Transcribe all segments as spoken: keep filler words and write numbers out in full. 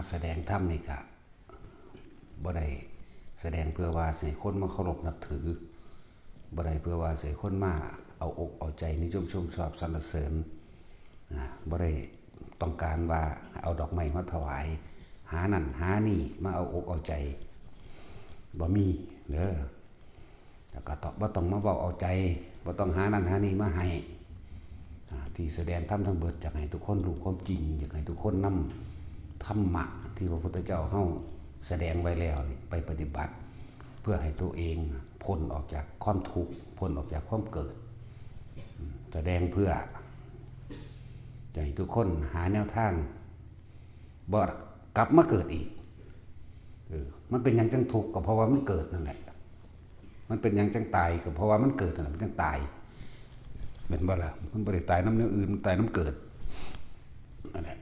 แสดงธรรมนี่กะบ่ได้แสดงเพื่อว่าสิให้คนมาเคารพนับถือ บ่ได้เพื่อว่าสิให้คนมาเอาอกเอาใจนิยมชมชอบสรรเสริญ อ่า บ่ได้ต้องการว่าเอาดอกไม้มาถวาย หานั่นหานี่มาเอาอกเอาใจ บ่มีเด้อ แล้วก็ต้อง บ่ต้องมาเว้าเอาใจ บ่ต้องหานั่นหานี่มาให้ อ่า ที่แสดงธรรมทั้งเบิด อยากให้ทุกคนรู้ความจริง อยากให้ทุกคนนำธรรมะที่พระพุทธเจ้าเฮาแสดงไว้แล้วนี่ไปปฏิบัติ เพื่อให้ตัวเองพ้นออกจากความทุกข์ พ้นออกจากความเกิด อืม แสดงเพื่อจะให้ทุกคนหาแนวทาง บ่กลับมาเกิดอีก เออ มันเป็นหยังจังทุกข์ ก็เพราะว่ามันเกิดนั่นแหละ มันเป็นหยังจังตาย ก็เพราะว่ามันเกิดนั่นแหละ มันจังตาย แม่นบ่ล่ะ มันบ่ได้ตายนำแนวอื่น มันตายนำเกิด นั่นแหละ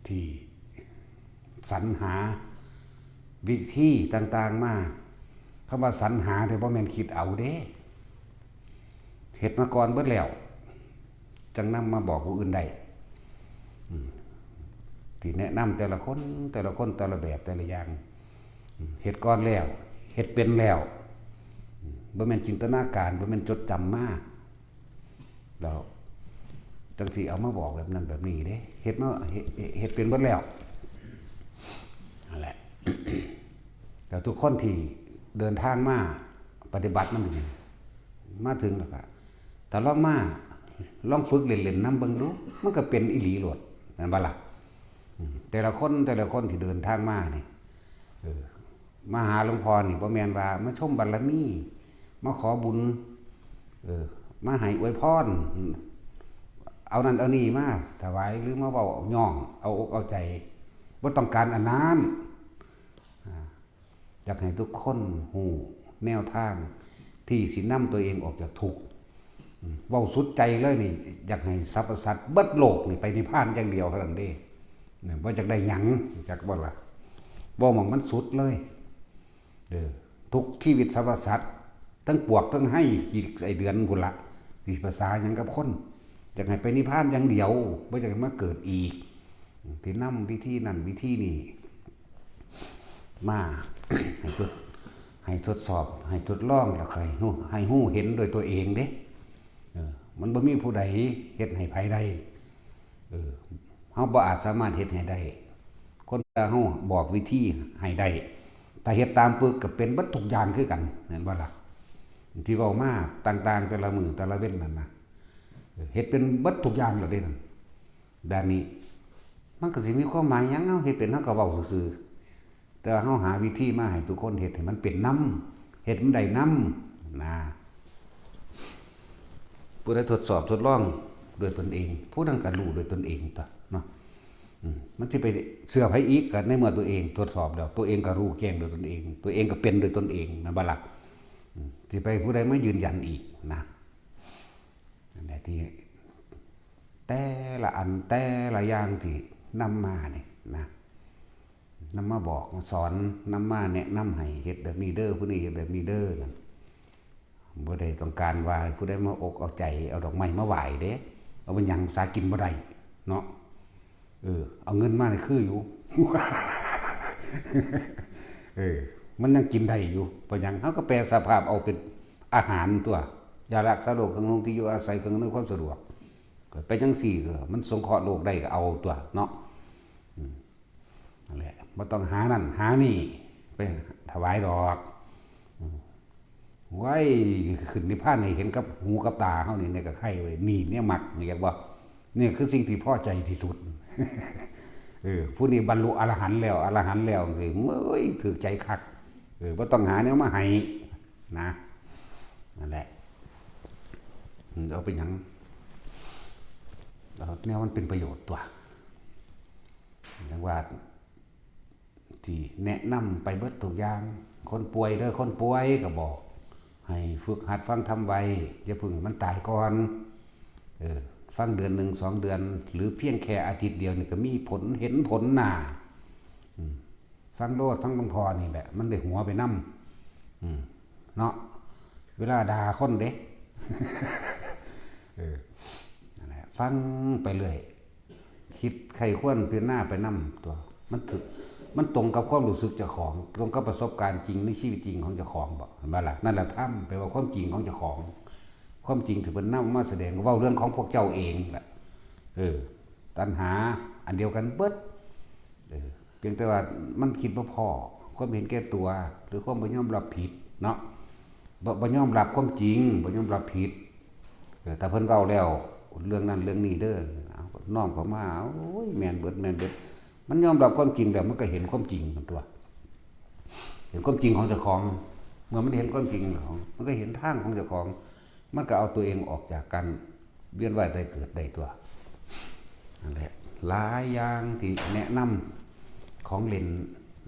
ที่สรรหาวิธีต่างๆมา คำว่าสรรหาเนี่ยบ่แม่นคิดเอาเด้ เฮ็ดมาก่อนเบิดแล้ว จั่งนำมาบอกผู้อื่นได้ อืม ที่แนะนำแต่ละคน แต่ละคน แต่ละแบบ แต่ละอย่าง อืม เฮ็ดก่อนแล้ว เฮ็ดเป็นแล้ว อืม บ่แม่นจินตนาการ บ่แม่นจดจำมา แล้วจั่งสิเอามาบอกแบบนั้นแบบนี้เด้ เฮ็ดมา เฮ็ด เฮ็ดเป็นเบิดแล้ว นั่นแหละ แล้วทุกคนที่เดินทางมาปฏิบัติมันนี่ มาถึงแล้วก็ ถ้าลองมา ลองฝึกเล่นๆนำเบิ่งดู มันก็เป็นอีหลีโลด แม่นบ่ล่ะ อืม แต่ละคน แต่ละคนที่เดินทางมานี่ เออ มาหาหลวงพ่อนี่ บ่แม่นว่ามาชมบารมี มาขอบุญ เออ มาให้อวยพร เอานั่นเอานี่มาถวาย หรือมาเว้าย่อง เอาอกเอาใจ บ่ต้องการอันนั้น อ่า อยากให้ทุกคนฮู้แนวทางที่สินำตัวเองออกจากทุกข์ อืม เว้าสุดใจเลยนี่ อยากให้สรรพสัตว์เบิดโลกนี่ไปนิพพานอย่างเดียวเท่านั้นเด้ เนี่ย บ่อยากได้หยัง จักบ่ล่ะ เว้าหม่องมันสุดเลย เด้อ ทุกชีวิตสรรพสัตว์ ทั้งปวกทั้งไห้ กี่ไส้เดือนพุ้นละ สิภาษาหยังกับคน อยากให้ไปนิพพานอย่างเดียว บ่อยากให้มาเกิดอีก ที่นำวิธีนั้นวิธีนี้ มา ให้ทด ให้ทดสอบ ให้ทดลอง แล้วค่อยฮู้ ให้ฮู้เห็นโดยตัวเองเด้ เออ มันบ่มีผู้ใดเฮ็ดให้ไผได้ เออ เฮาบ่อาจสามารถเฮ็ดให้ได้ คนเฮาบอกวิธีให้ได้ ถ้าเฮ็ดตามปึ๊บก็เป็นเบิดทุกอย่างคือกัน แม่นบ่ล่ะ ที่เว้ามาต่างๆ แต่ละมื้อแต่ละเว็นนั่นนะ เออ เฮ็ดเป็นเบิดทุกอย่างแล้วเด้นั่น แบบนี้ มันก็สิมีความหมายหยัง เฮาเฮ็ดเป็น เฮาก็เว้าซื่อๆ แต่ว่าเฮาหาวิธีมาให้ทุกคนเฮ็ดให้มันเป็นนำ เฮ็ดมันได้นำ นะ ผู้ใดทดสอบทดลองด้วยตนเอง ผู้นั้นก็รู้ด้วยตนเองตั๊วเนาะ อืม มันสิไปเชื่อไผอีก ก็ในเมื่อตัวเองทดสอบแล้ว ตัวเองก็รู้แจ้งด้วยตนเอง ตัวเองก็เป็นด้วยตนเอง แม่นบ่ล่ะ อืม สิไปผู้ใดมายืนยันอีกนะ นั่นแหละที่ แต่ละอันแต่ละอย่างที่นำมานี่นะ นำมาบอกมาสอน นำมาแนะนำให้เฮ็ดแบบนี้เด้อ ผู้นี้เฮ็ดแบบนี้เด้อนั่น บ่ได้ต้องการว่าให้ผู้ใดมาอกเอาใจ เอาดอกไม้มาไหว้เด้ เอาเป็นหยัง สากินบ่ได้เนาะ เออ เอาเงินมานี่คืออยู่ เออ มันยังกินได้อยู่ เพราะหยัง เฮาก็แปลสภาพเอาเป็นอาหารตั๊ว ยารักษาโรค เครื่องนุ่งที่อยู่อาศัย เครื่องอำนวยความสะดวก ก็ไปจั่งซี้ตั๊ว มันสงเคราะห์โลกได้ก็เอาตั๊วเนาะ อืม นั่นแหละ บ่ต้องหานั่นหานี่ไปถวายดอก อืม ไว้ ขึ้นนิพพานให้เห็นกับหูกับตาเฮานี่ นี่ก็ไข่ไว้ นี่เนี่ยมัก นี่เรียกว่า นี่คือสิ่งที่พอใจที่สุด เออ ผู้นี้บรรลุอรหันต์แล้ว อรหันต์แล้วสิ เอ้ย ถืกใจคัก เออ บ่ต้องหาแนวมาให้นะ นั่นแหละ อืม เอาไปหยัง เอาแนวมันเป็นประโยชน์ตั๊ว จั่งว่า ที่แนะนำไปเบิดทุกอย่าง คนป่วยเด้อ คนป่วยก็บอก ให้ฝึกหัดฟังธรรมไว้ อย่าเพิ่งให้มันตายก่อน เออ ฟังเดือนหนึ่งสองเดือน หรือเพียงแค่อาทิตย์เดียวนี่ก็มีผล เห็นผลหน้า อืม ฟังโลด ฟังหลวงพ่อนี่แหละ มันได้หัวไปนำ อืม เนาะ เวลาด่าคนเด้ เออ นั่นแหละ ฟังไปเรื่อย คิดใคร่ครวญพิจารณาไปนำตั๊ว มันถือมันตรงกับความรู้สึกเจ้าของ ตรงกับประสบการณ์จริงในชีวิตจริงของเจ้าของบ่ เห็นบ่ล่ะ นั่นแหละธรรม แปลว่าความจริงของเจ้าของ ความจริงที่เพิ่นนำมาแสดง เว้าเรื่องของพวกเจ้าเองแหละ เออ ตัณหาอันเดียวกันเบิด เออ เพียงแต่ว่ามันคิดบ่พ้อ ความเห็นแก่ตัว หรือความบ่ยอมรับผิดเนาะ บ่ บ่ยอมรับความจริง บ่ยอมรับผิด เออ ถ้าเพิ่นเว้าแล้ว เรื่องนั้นเรื่องนี้เด้อ เอา น้อมเข้ามา โอ้ย แม่นเบิด แม่นเบิด มันยอมรับความจริงแล้ว มันก็เห็นความจริงมันตัว เห็นความจริงของเจ้าของ เมื่อมันเห็นความจริงของ มันก็เห็นทางของเจ้าของ มันก็เอาตัวเองออกจากการเวียนว่ายตายเกิดได้ตัว นั่นแหละ หลายอย่างที่แนะนำของเล่น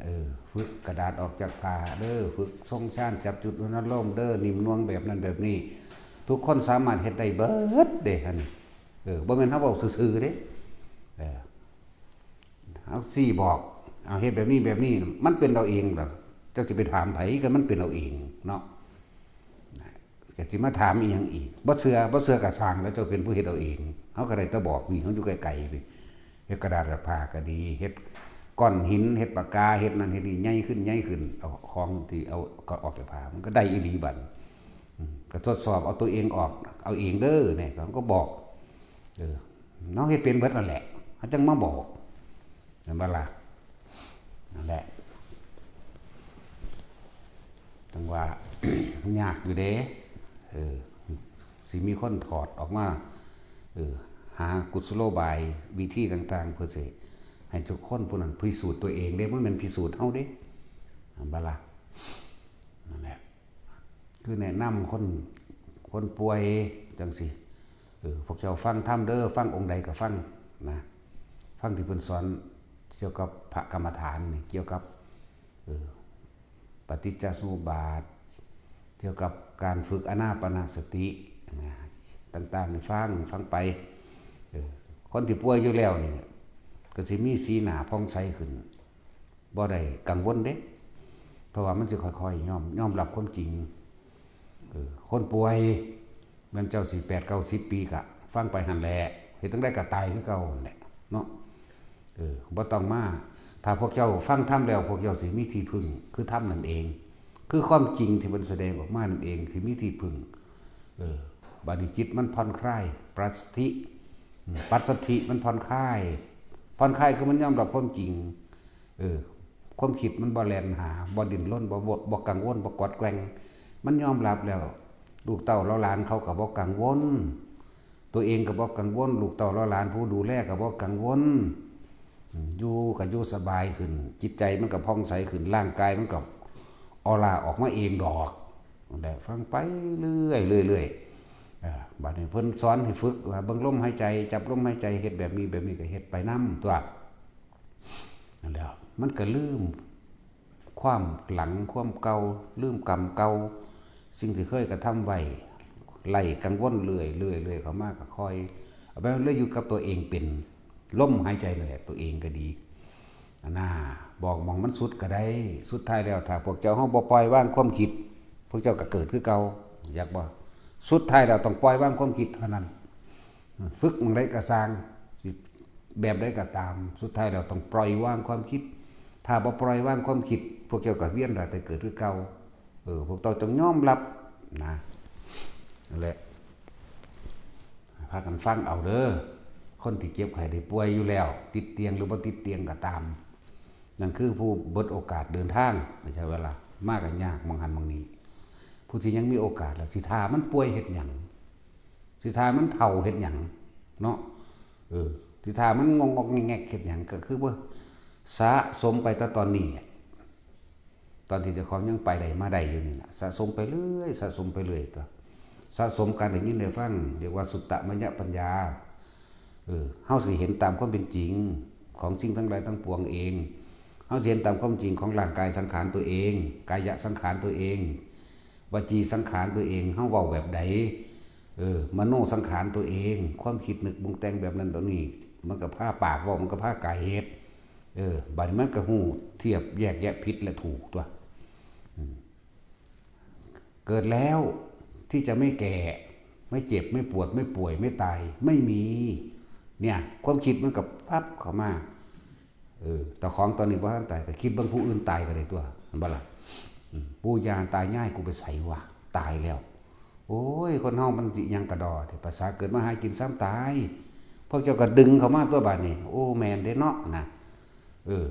เออ ฝึกกระดาษออกจากผ้าเด้อ ฝึกทรงฌาน จับจุดอนุโลมเด้อ นิ่มนวลแบบนั้นแบบนี้ ทุกคนสามารถเฮ็ดได้เบิดเด้ หั่น เออ บ่แม่นเฮาเว้าซื่อๆเด้ เออ เฮาซี้บอก เอาเฮ็ดแบบนี้แบบนี้ มันเป็นเอาเองล่ะ เจ้าสิไปถามไผ ก็มันเป็นเอาเองเนาะ ก็สิมาถามอีหยังอีก บ่เชื่อ บ่เชื่อก็ซ่าง แล้วเจ้าเป็นผู้เฮ็ดเอาเอง เฮาก็ได้แต่บอกนี่ เฮาอยู่ไกลๆพี้ เฮ็ดกระดาษกับผ้าก็ดี เฮ็ดก้อนหิน เฮ็ดปากกา เฮ็ดนั่นเฮ็ดนี่ ใหญ่ขึ้น ใหญ่ขึ้น เอาของที่เอาก็ออกจากผ้า มันก็ได้อีหลีบัด อืม ก็ทดสอบเอาตัวเองออก เอาเองเด้อ เนี่ย เขาก็บอก เออ น้องเฮ็ดเป็นเบิดนั่นแหละ เขาจังมาบอก เห็นบ่ล่ะ นั่นแหละ จังว่า มันยากอยู่เด้ เออ สิมีคนถอดออกมา เออ หากุศโลบายวิธีต่างๆ เพื่อสิให้ทุกคนผู้นั้นพิสูจน์ตัวเองเด้ บ่แม่นพิสูจน์เฮาเด้ เห็นบ่ล่ะ นั่นแหละ คือแนะนำคน คนป่วยจังซี่ เออ พวกเจ้าฟังธรรมเด้อ ฟังองค์ใดก็ฟังนะ ฟังที่เพิ่นสอนเกี่ยวกับพระกรรมฐานนี่ เกี่ยวกับ เออ ปฏิจจสมุปบาท เกี่ยวกับการฝึกอานาปานสตินะ ต่างๆนี่ฟัง ฟังไป เออ คนที่ป่วยอยู่แล้วนี่ ก็สิมีสีหน้าผ่องใสขึ้น บ่ได้กังวลเด้ เพราะว่ามันสิค่อยๆยอม ยอมรับความจริง เออ คนป่วย แม่นเจ้าสิแปดเก้าสิบปีกะ ฟังไปหั่นแหละ เฮ็ดจั่งใดก็ตายคือเก่าหั่นแหละเนาะ เออ บ่ต้องมา ถ้าพวกเจ้าฟังธรรมแล้ว พวกเจ้าสิมีที่พึ่ง คือธรรมนั่นเอง คือความจริงที่มันแสดงออกมานั่นเอง ที่มีที่พึ่ง เออ บัดนี้จิตมันผ่อนคลาย ปัสสธิ อืม ปัสสธิมันผ่อนคลาย ผ่อนคลายคือมันยอมรับความจริง เออ ความคิดมันบ่แล่นหา บ่ดิ้นรน บ่วด บ่กังวล บ่กวัดแกว่ง มันยอมรับแล้ว ลูกเต้าเหล่าหลานเขาก็บ่กังวล ตัวเองก็บ่กังวล ลูกเต้าเหล่าหลานผู้ดูแลก็บ่กังวล อืม อยู่ก็อยู่สบายขึ้น จิตใจมันก็ผ่องใสขึ้น ร่างกายมันก็ออร่าออกมาเองดอก นั่นแหละ ฟังไปเรื่อยๆ เรื่อยๆ อ่า บัดนี้เพิ่นสอนให้ฝึกว่าเบิ่งลมหายใจ จับลมหายใจ เฮ็ดแบบนี้แบบนี้ก็เฮ็ดไปนำตั๊ว นั่นแหละ มันก็ลืมความหลัง ความเก่า ลืมกรรมเก่า สิ่งที่เคยกระทำไว้ ไล่กังวลเรื่อยๆ เรื่อยๆ เข้ามาก็ค่อย เอาไปเลยอยู่กับตัวเองเป็น ลมหายใจนั่นแหละ ตัวเองก็ดี อันน่า บอกหม่องมันสุดก็ได้ สุดท้ายแล้วถ้าพวกเจ้าเฮาบ่ปล่อยวางความคิด พวกเจ้าก็เกิดคือเก่า อยากบ่ สุดท้ายแล้วต้องปล่อยวางความคิดเท่านั้น ฝึกหม่องใดก็ซ่าง สิแบบใดก็ตาม สุดท้ายแล้วต้องปล่อยวางความคิด ถ้าบ่ปล่อยวางความคิด พวกเจ้าก็เวียนว่ายตายเกิดคือเก่า เออ พวกเจ้าต้องยอมรับนะ นั่นแหละ พากันฟังเอาเด้อ คนที่เจ็บไข้ได้ป่วยอยู่แล้ว ติดเตียงหรือบ่ติดเตียงก็ตาม นั่นคือผู้เบิดโอกาสเดินทาง ไม่ใช่เวลา มาก็ยากหม่องหั้นหม่องนี้ ผู้ที่ยังมีโอกาสแล้ว สิท่ามันป่วยเฮ็ดหยัง สิท่ามันเฒ่าเฮ็ดหยัง เนาะ เออ สิท่ามันงอกๆแงกๆเฮ็ดหยัง ก็คือว่าสะสมไปแต่ตอนนี้แหละ ตอนที่เจ้าของยังไปได้มาได้อยู่นี่ล่ะ สะสมไปเรื่อย สะสมไปเรื่อยตั๊ว สะสมการได้ยินได้ฟัง เรียกว่าสุตตมยปัญญา เออ เฮาสิเห็นตามความเป็นจริง ของสิ่งทั้งหลายทั้งปวงเอง เฮาสิเห็นตามความจริงของร่างกายสังขารตัวเอง กายสังขารตัวเอง วจีสังขารตัวเอง เฮาเว้าแบบใด เออ มโนสังขารตัวเอง ความคิดนึกปรุงแต่งแบบนั้นแบบนี้ มันก็พาปากเว้า มันก็พากายเฮ็ด เออ บัดนี้มันก็ฮู้เทียบแยกแยะผิดและถูกตั๊ว อืม เกิดแล้วที่จะไม่แก่ ไม่เจ็บ ไม่ปวด ไม่ป่วย ไม่ตาย ไม่มี เนี่ย ความคิดมันก็ปั๊บเข้ามา เออ เจ้าของตอนนี้บ่ทันตาย ก็คิดเบิ่งผู้อื่นตายก็ได้ตั๊ว แม่นบ่ล่ะ? อืม ปู่ย่าตายาย กูไปไสวะ ตายแล้ว โอ้ย คนเฮามันสิหยังกะด้อแท้ ภาษาเกิดมาหากินซ้ำตาย พวกเจ้าก็ดึงเข้ามาตั๊วบาดนี้ โอ้ แม่นเด้เนาะนะ เออ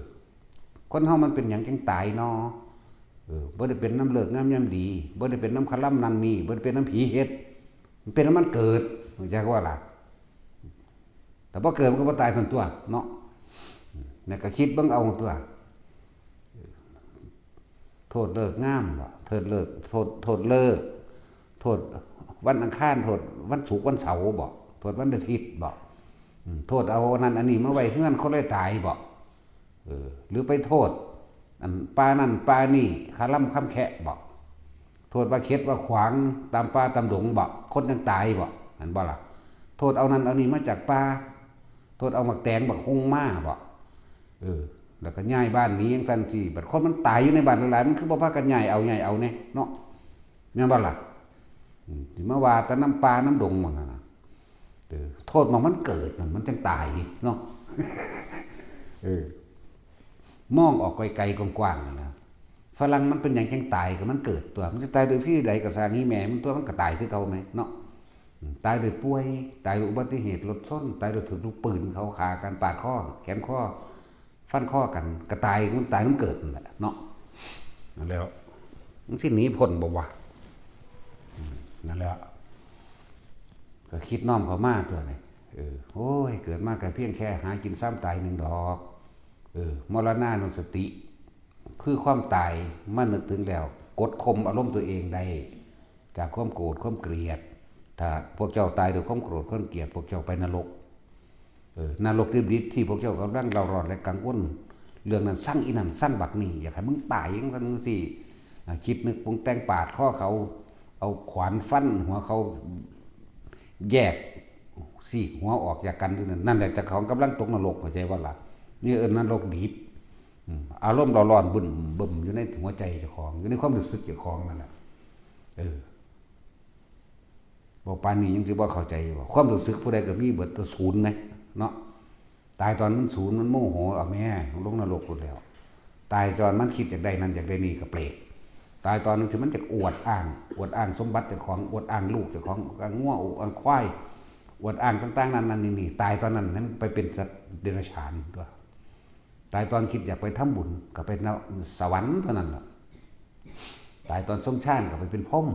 คนเฮามันเป็นหยังจั่งตายน้อ เออ บ่ได้เป็นนำฤกษ์งามยามดี บ่ได้เป็นนำคารมนั่นนี่ บ่ได้เป็นนำผีเฮ็ด มันเป็นนำมันเกิด ฮู้จักบ่ล่ะ? แต่บ่เกิดมันก็บ่ตายซั่นตั๊วเนาะ แล้วก็คิดเบิ่งเอาตั๊ว โทษฤกษ์งามบ่ โทษฤกษ์ โทษ โทษฤกษ์ โทษวันอังคาร โทษวันศุกร์วันเสาร์บ่ โทษวันอาทิตย์บ่ อืม โทษเอาอันนั้นอันนี้มาไว้เฮือนคนเลยตายบ่ เออ หรือไปโทษ อันป่านั่นป่านี่ คาลำคำแคะบ่ โทษว่าเข็ดว่าขวางตามป่าตามดงบ่ คนจั่งตายบ่ แม่นบ่ล่ะ? โทษเอานั่นเอานี่มาจากป่า โทษเอาหมากแตงบักฮุ่งมาบ่ เออ แล้วก็ย้ายบ้านหนีจั่งซั้นซี้ บัดคนมันตายอยู่ในบ้านหลายๆ มันคือบ่พากันย้ายเอา ย้ายเอาแหน่เนาะ แม่นบ่ล่ะ? อืม สิมาว่าแต่นำป่านำดงหมดนั่นน่ะ เออ โทษหม่องมันเกิดนั่น มันจั่งตายเนาะ เออ มองออกไกลๆ กว้างๆ นั่นล่ะ ฝรั่งมันเป็นหยังจั่งตาย ก็มันเกิดตั๊ว มันจะตายโดยวิธีใดก็ซ่าง อีแม่มันตั๊ว มันก็ตายคือเก่าแหมเนาะ อืม ตายโดยป่วย ตายโดยอุบัติเหตุรถชน ตายโดยถูกลูกปืนเขาฆ่ากัน ปาดคอ แขนคอ ฟันคอกัน ก็ตาย มันตายนำเกิดนั่นแหละเนาะ นั่นแหล้ว มันสิหนีพ้นบ่วะ? อืม นั่นแหละ ก็คิดน้อมเข้ามาตั๊วนี่ เออ โอ้ย เกิดมาก็เพียงแค่หากินซ้ำตายหนึ่งดอก เออ มรณานุสติ คือความตาย มานึกถึงแล้ว กดข่มอารมณ์ตัวเองได้ จากความโกรธ ความเกลียด ถ้าพวกเจ้าตายด้วยความโกรธ ความเกลียด พวกเจ้าไปนรก เออ นรกดิบๆ ที่พวกเจ้ากำลังเร่าร้อนและกังวล เรื่องนั้นซังอีนั่นซังบักนี่ อยากให้มึงตายจั่งซั้นจั่งซี้ อ่า คิดนึกปรุงแต่งปาดคอเขา เอาขวานฟันหัวเขา แยกซีกหัวออกจากกันอยู่นั่น นั่นแหละเจ้าของกำลังตกนรก เข้าใจบ่ล่ะ? นี่เอิ้นนรกดิบ อืม อารมณ์เร่าร้อนบึ้มบึ้มอยู่ในหัวใจเจ้าของ อยู่ในความรู้สึกเจ้าของนั่นแหละ เออ เว้าปานนี้ยังสิบ่เข้าใจบ่? ความรู้สึกผู้ใดก็มีเบิด แต่ศูนย์แหมเนาะ ตายตอนมันศูนย์ มันโมโห เอาแม่ ลงนรกพุ้นแล้ว ตายตอนมันคิดอยากได้นั่นอยากได้นี่ก็เปรต ตายตอนนั้นที่มันอยากอวดอ้าง อวดอ้างสมบัติเจ้าของ อวดอ้างลูกเจ้าของ อวดอ้างงัว อวดอ้างควาย อวดอ้างต่างๆ นั่นนั่นนี่นี่ ตายตอนนั้นมันไปเป็นสัตว์เดรัจฉานตั๊ว ตายตอนคิดอยากไปทำบุญก็ไปนรก สวรรค์เท่านั้นล่ะ ตายตอนสมฌานก็ไปเป็นพรหม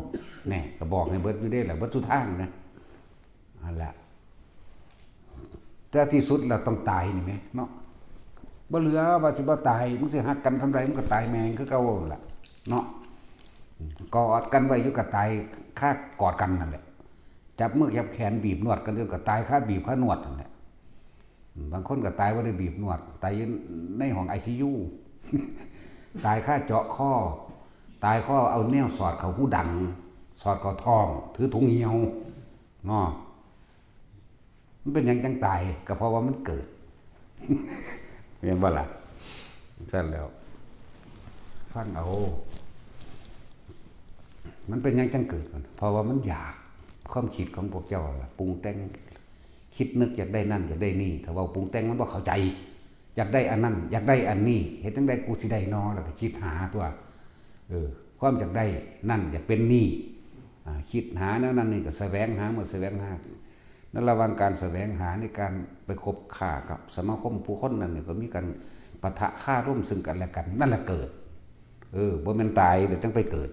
แน่ ก็บอกให้เบิดอยู่เด้ล่ะ เบิดสุทางนะ นั่นแหละ แต่ที่สุดแล้วต้องตายนี่แหมเนาะ บ่เหลือว่าสิบ่ตาย มึงสิฮักกันส่ำใด มึงก็ตายแม่งคือเก่าล่ะ เนาะ กอดกันไว้อยู่ก็ตายคากอดกันนั่นแหละ จับมือจับแขนบีบนวดกันอยู่ก็ตายคาบีบคานวดนั่นแหละ บางคนก็ตายบ่ได้บีบนวด ตายอยู่ในห้องไอซียู ตายคาเจาะคอ ตายคาเอาแนวสอดเข้าหูดัง สอดเข้าท้อง ถือถุงเหี่ยว เนาะ มันเป็นหยังจั่งตาย ก็เพราะว่ามันเกิด แม่นบ่ล่ะ? ซั่นแล้ว ฟังเอา มันเป็นหยังจั่งเกิดมัน เพราะว่ามันอยาก ความคิดของพวกเจ้าล่ะ ปรุงแต่ง คิดนึกอยากได้นั่นอยากได้นี่ ถ้าเว้าปรุงแต่งมันบ่เข้าใจ อยากได้อันนั้น อยากได้อันนี้ เฮ็ดจั่งใดกูสิได้น้อ แล้วก็คิดหาตั๊ว เออ ความอยากได้นั่นอยากเป็นนี่ อ่า คิดหาแนวนั้นนี่ก็แสวงหา เมื่อแสวงหา ในระหว่างการแสวงหา ในการไปคบค้ากับสมาคมผู้คนนั่นนี่ก็มีการปะทะคารมซึ่งกันและกัน นั่นแหละเกิด เออ บ่แม่นตายแล้วจั่งไปเกิด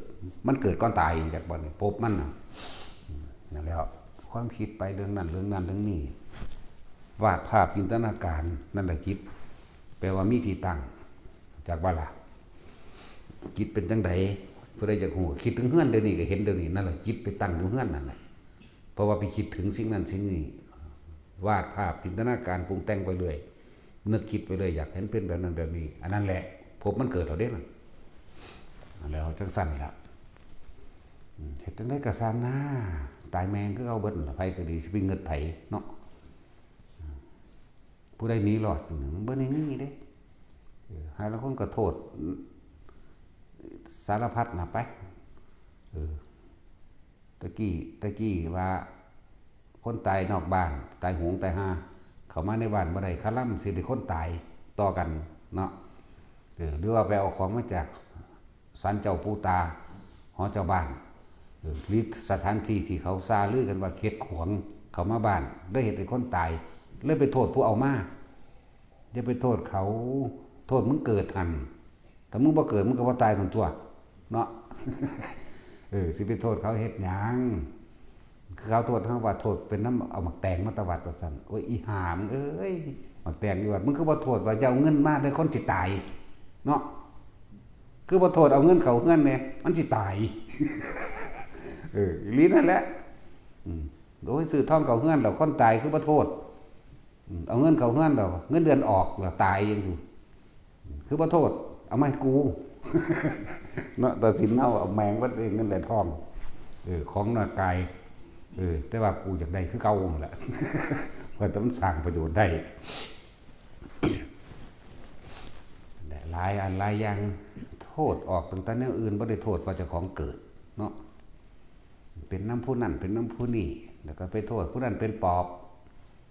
มันเกิดก่อนตาย จักบ่นี่ ภพมันน่ะ นั่นแหละ ความคิดไปเรื่องนั้นเรื่องนั้นเรื่องนี้ วาดภาพจินตนาการ นั่นแหละจิต แปลว่ามีที่ตั้ง จักบ่ล่ะ? จิตเป็นจั่งใด ผู้ใดอยากฮู้ คิดถึงเฮือนเดี๋ยวนี้ก็เห็นเดี๋ยวนี้ นั่นแหละจิตไปตั้งอยู่เฮือนนั่นแหละ เพราะว่าไปคิดถึงสิ่งนั้นสิ่งนี้ วาดภาพจินตนาการปรุงแต่งไปเรื่อย นึกคิดไปเรื่อย อยากเห็นเป็นแบบนั้นแบบนี้ อันนั้นแหละ ภพมันเกิดแล้วเด้นั่น แล้วจั่งซั่นล่ะ อืม เฮ็ดจั่งใดก็ซ่างหน้า ตายแม่งคือเก่าเบิดนั่นล่ะ ไผก็ดี สิไปเงิดไผเนาะ ผู้ใดหนีรอดจั่งนั้น มันบ่ได้มีเด้ เออ หาลางคนก็โทษ สารพัดน่ะไป เออ ตะกี้ ตะกี้ว่า คนตายนอกบ้าน ตายโหงตายห่า เข้ามาในบ้านบ่ได้ คาลำสิได้คนตาย ต่อกันเนาะ เออ หรือว่าไปเอาของมาจากศาลเจ้าปู่ตา หอเจ้าบ้าน เออ หรือสถานที่ที่เขาซาลือกันว่าเขตขวาง เขามาบ้าน ได้เฮ็ดให้คนตาย เลยไปโทษผู้เอามา อย่าไปโทษเขา โทษมึงเกิดหั่น ถ้ามึงบ่เกิด มึงก็บ่ตายหั่นตัว เนาะ เออ สิไปโทษเขาเฮ็ดหยัง คือเขาโทษเฮาว่าโทษเป็นนำเอาหมากแตงมาตะวัดว่าซั่น โอ้ย อีห่ามึงเอ้ย หมากแตงอยู่วัด มึงคือบ่โทษว่าอย่าเอาเงินมาเด้อ คนสิตาย เนาะ คือบ่โทษเอาเงินเข้าเฮือนแหน่ มันสิตาย เออ อีหลีนั่นแหละ อืม โอ้ย ซื้อทองเข้าเฮือนแล้วคนตายคือบ่โทษ อืม เอาเงินเข้าเฮือนแล้ว เงินเดือนออกแล้วตายยังอยู่ คือบ่โทษ เอามาให้กู เนาะ ตาสินเฮาเอาแม่งเบิดเอง เงินและทอง เออ ของนอกกาย เออ แต่ว่ากูอยากได้คือเก่านั่นแหละ ว่าแต่มันสร้างประโยชน์ได้ หลายอันหลายอย่าง โทษออกตั้งแต่แนวอื่น บ่ได้โทษว่าเจ้าของเกิดเนาะ เป็นนำผู้นั้น เป็นนำผู้นี้ แล้วก็ไปโทษผู้นั้นเป็นปอบ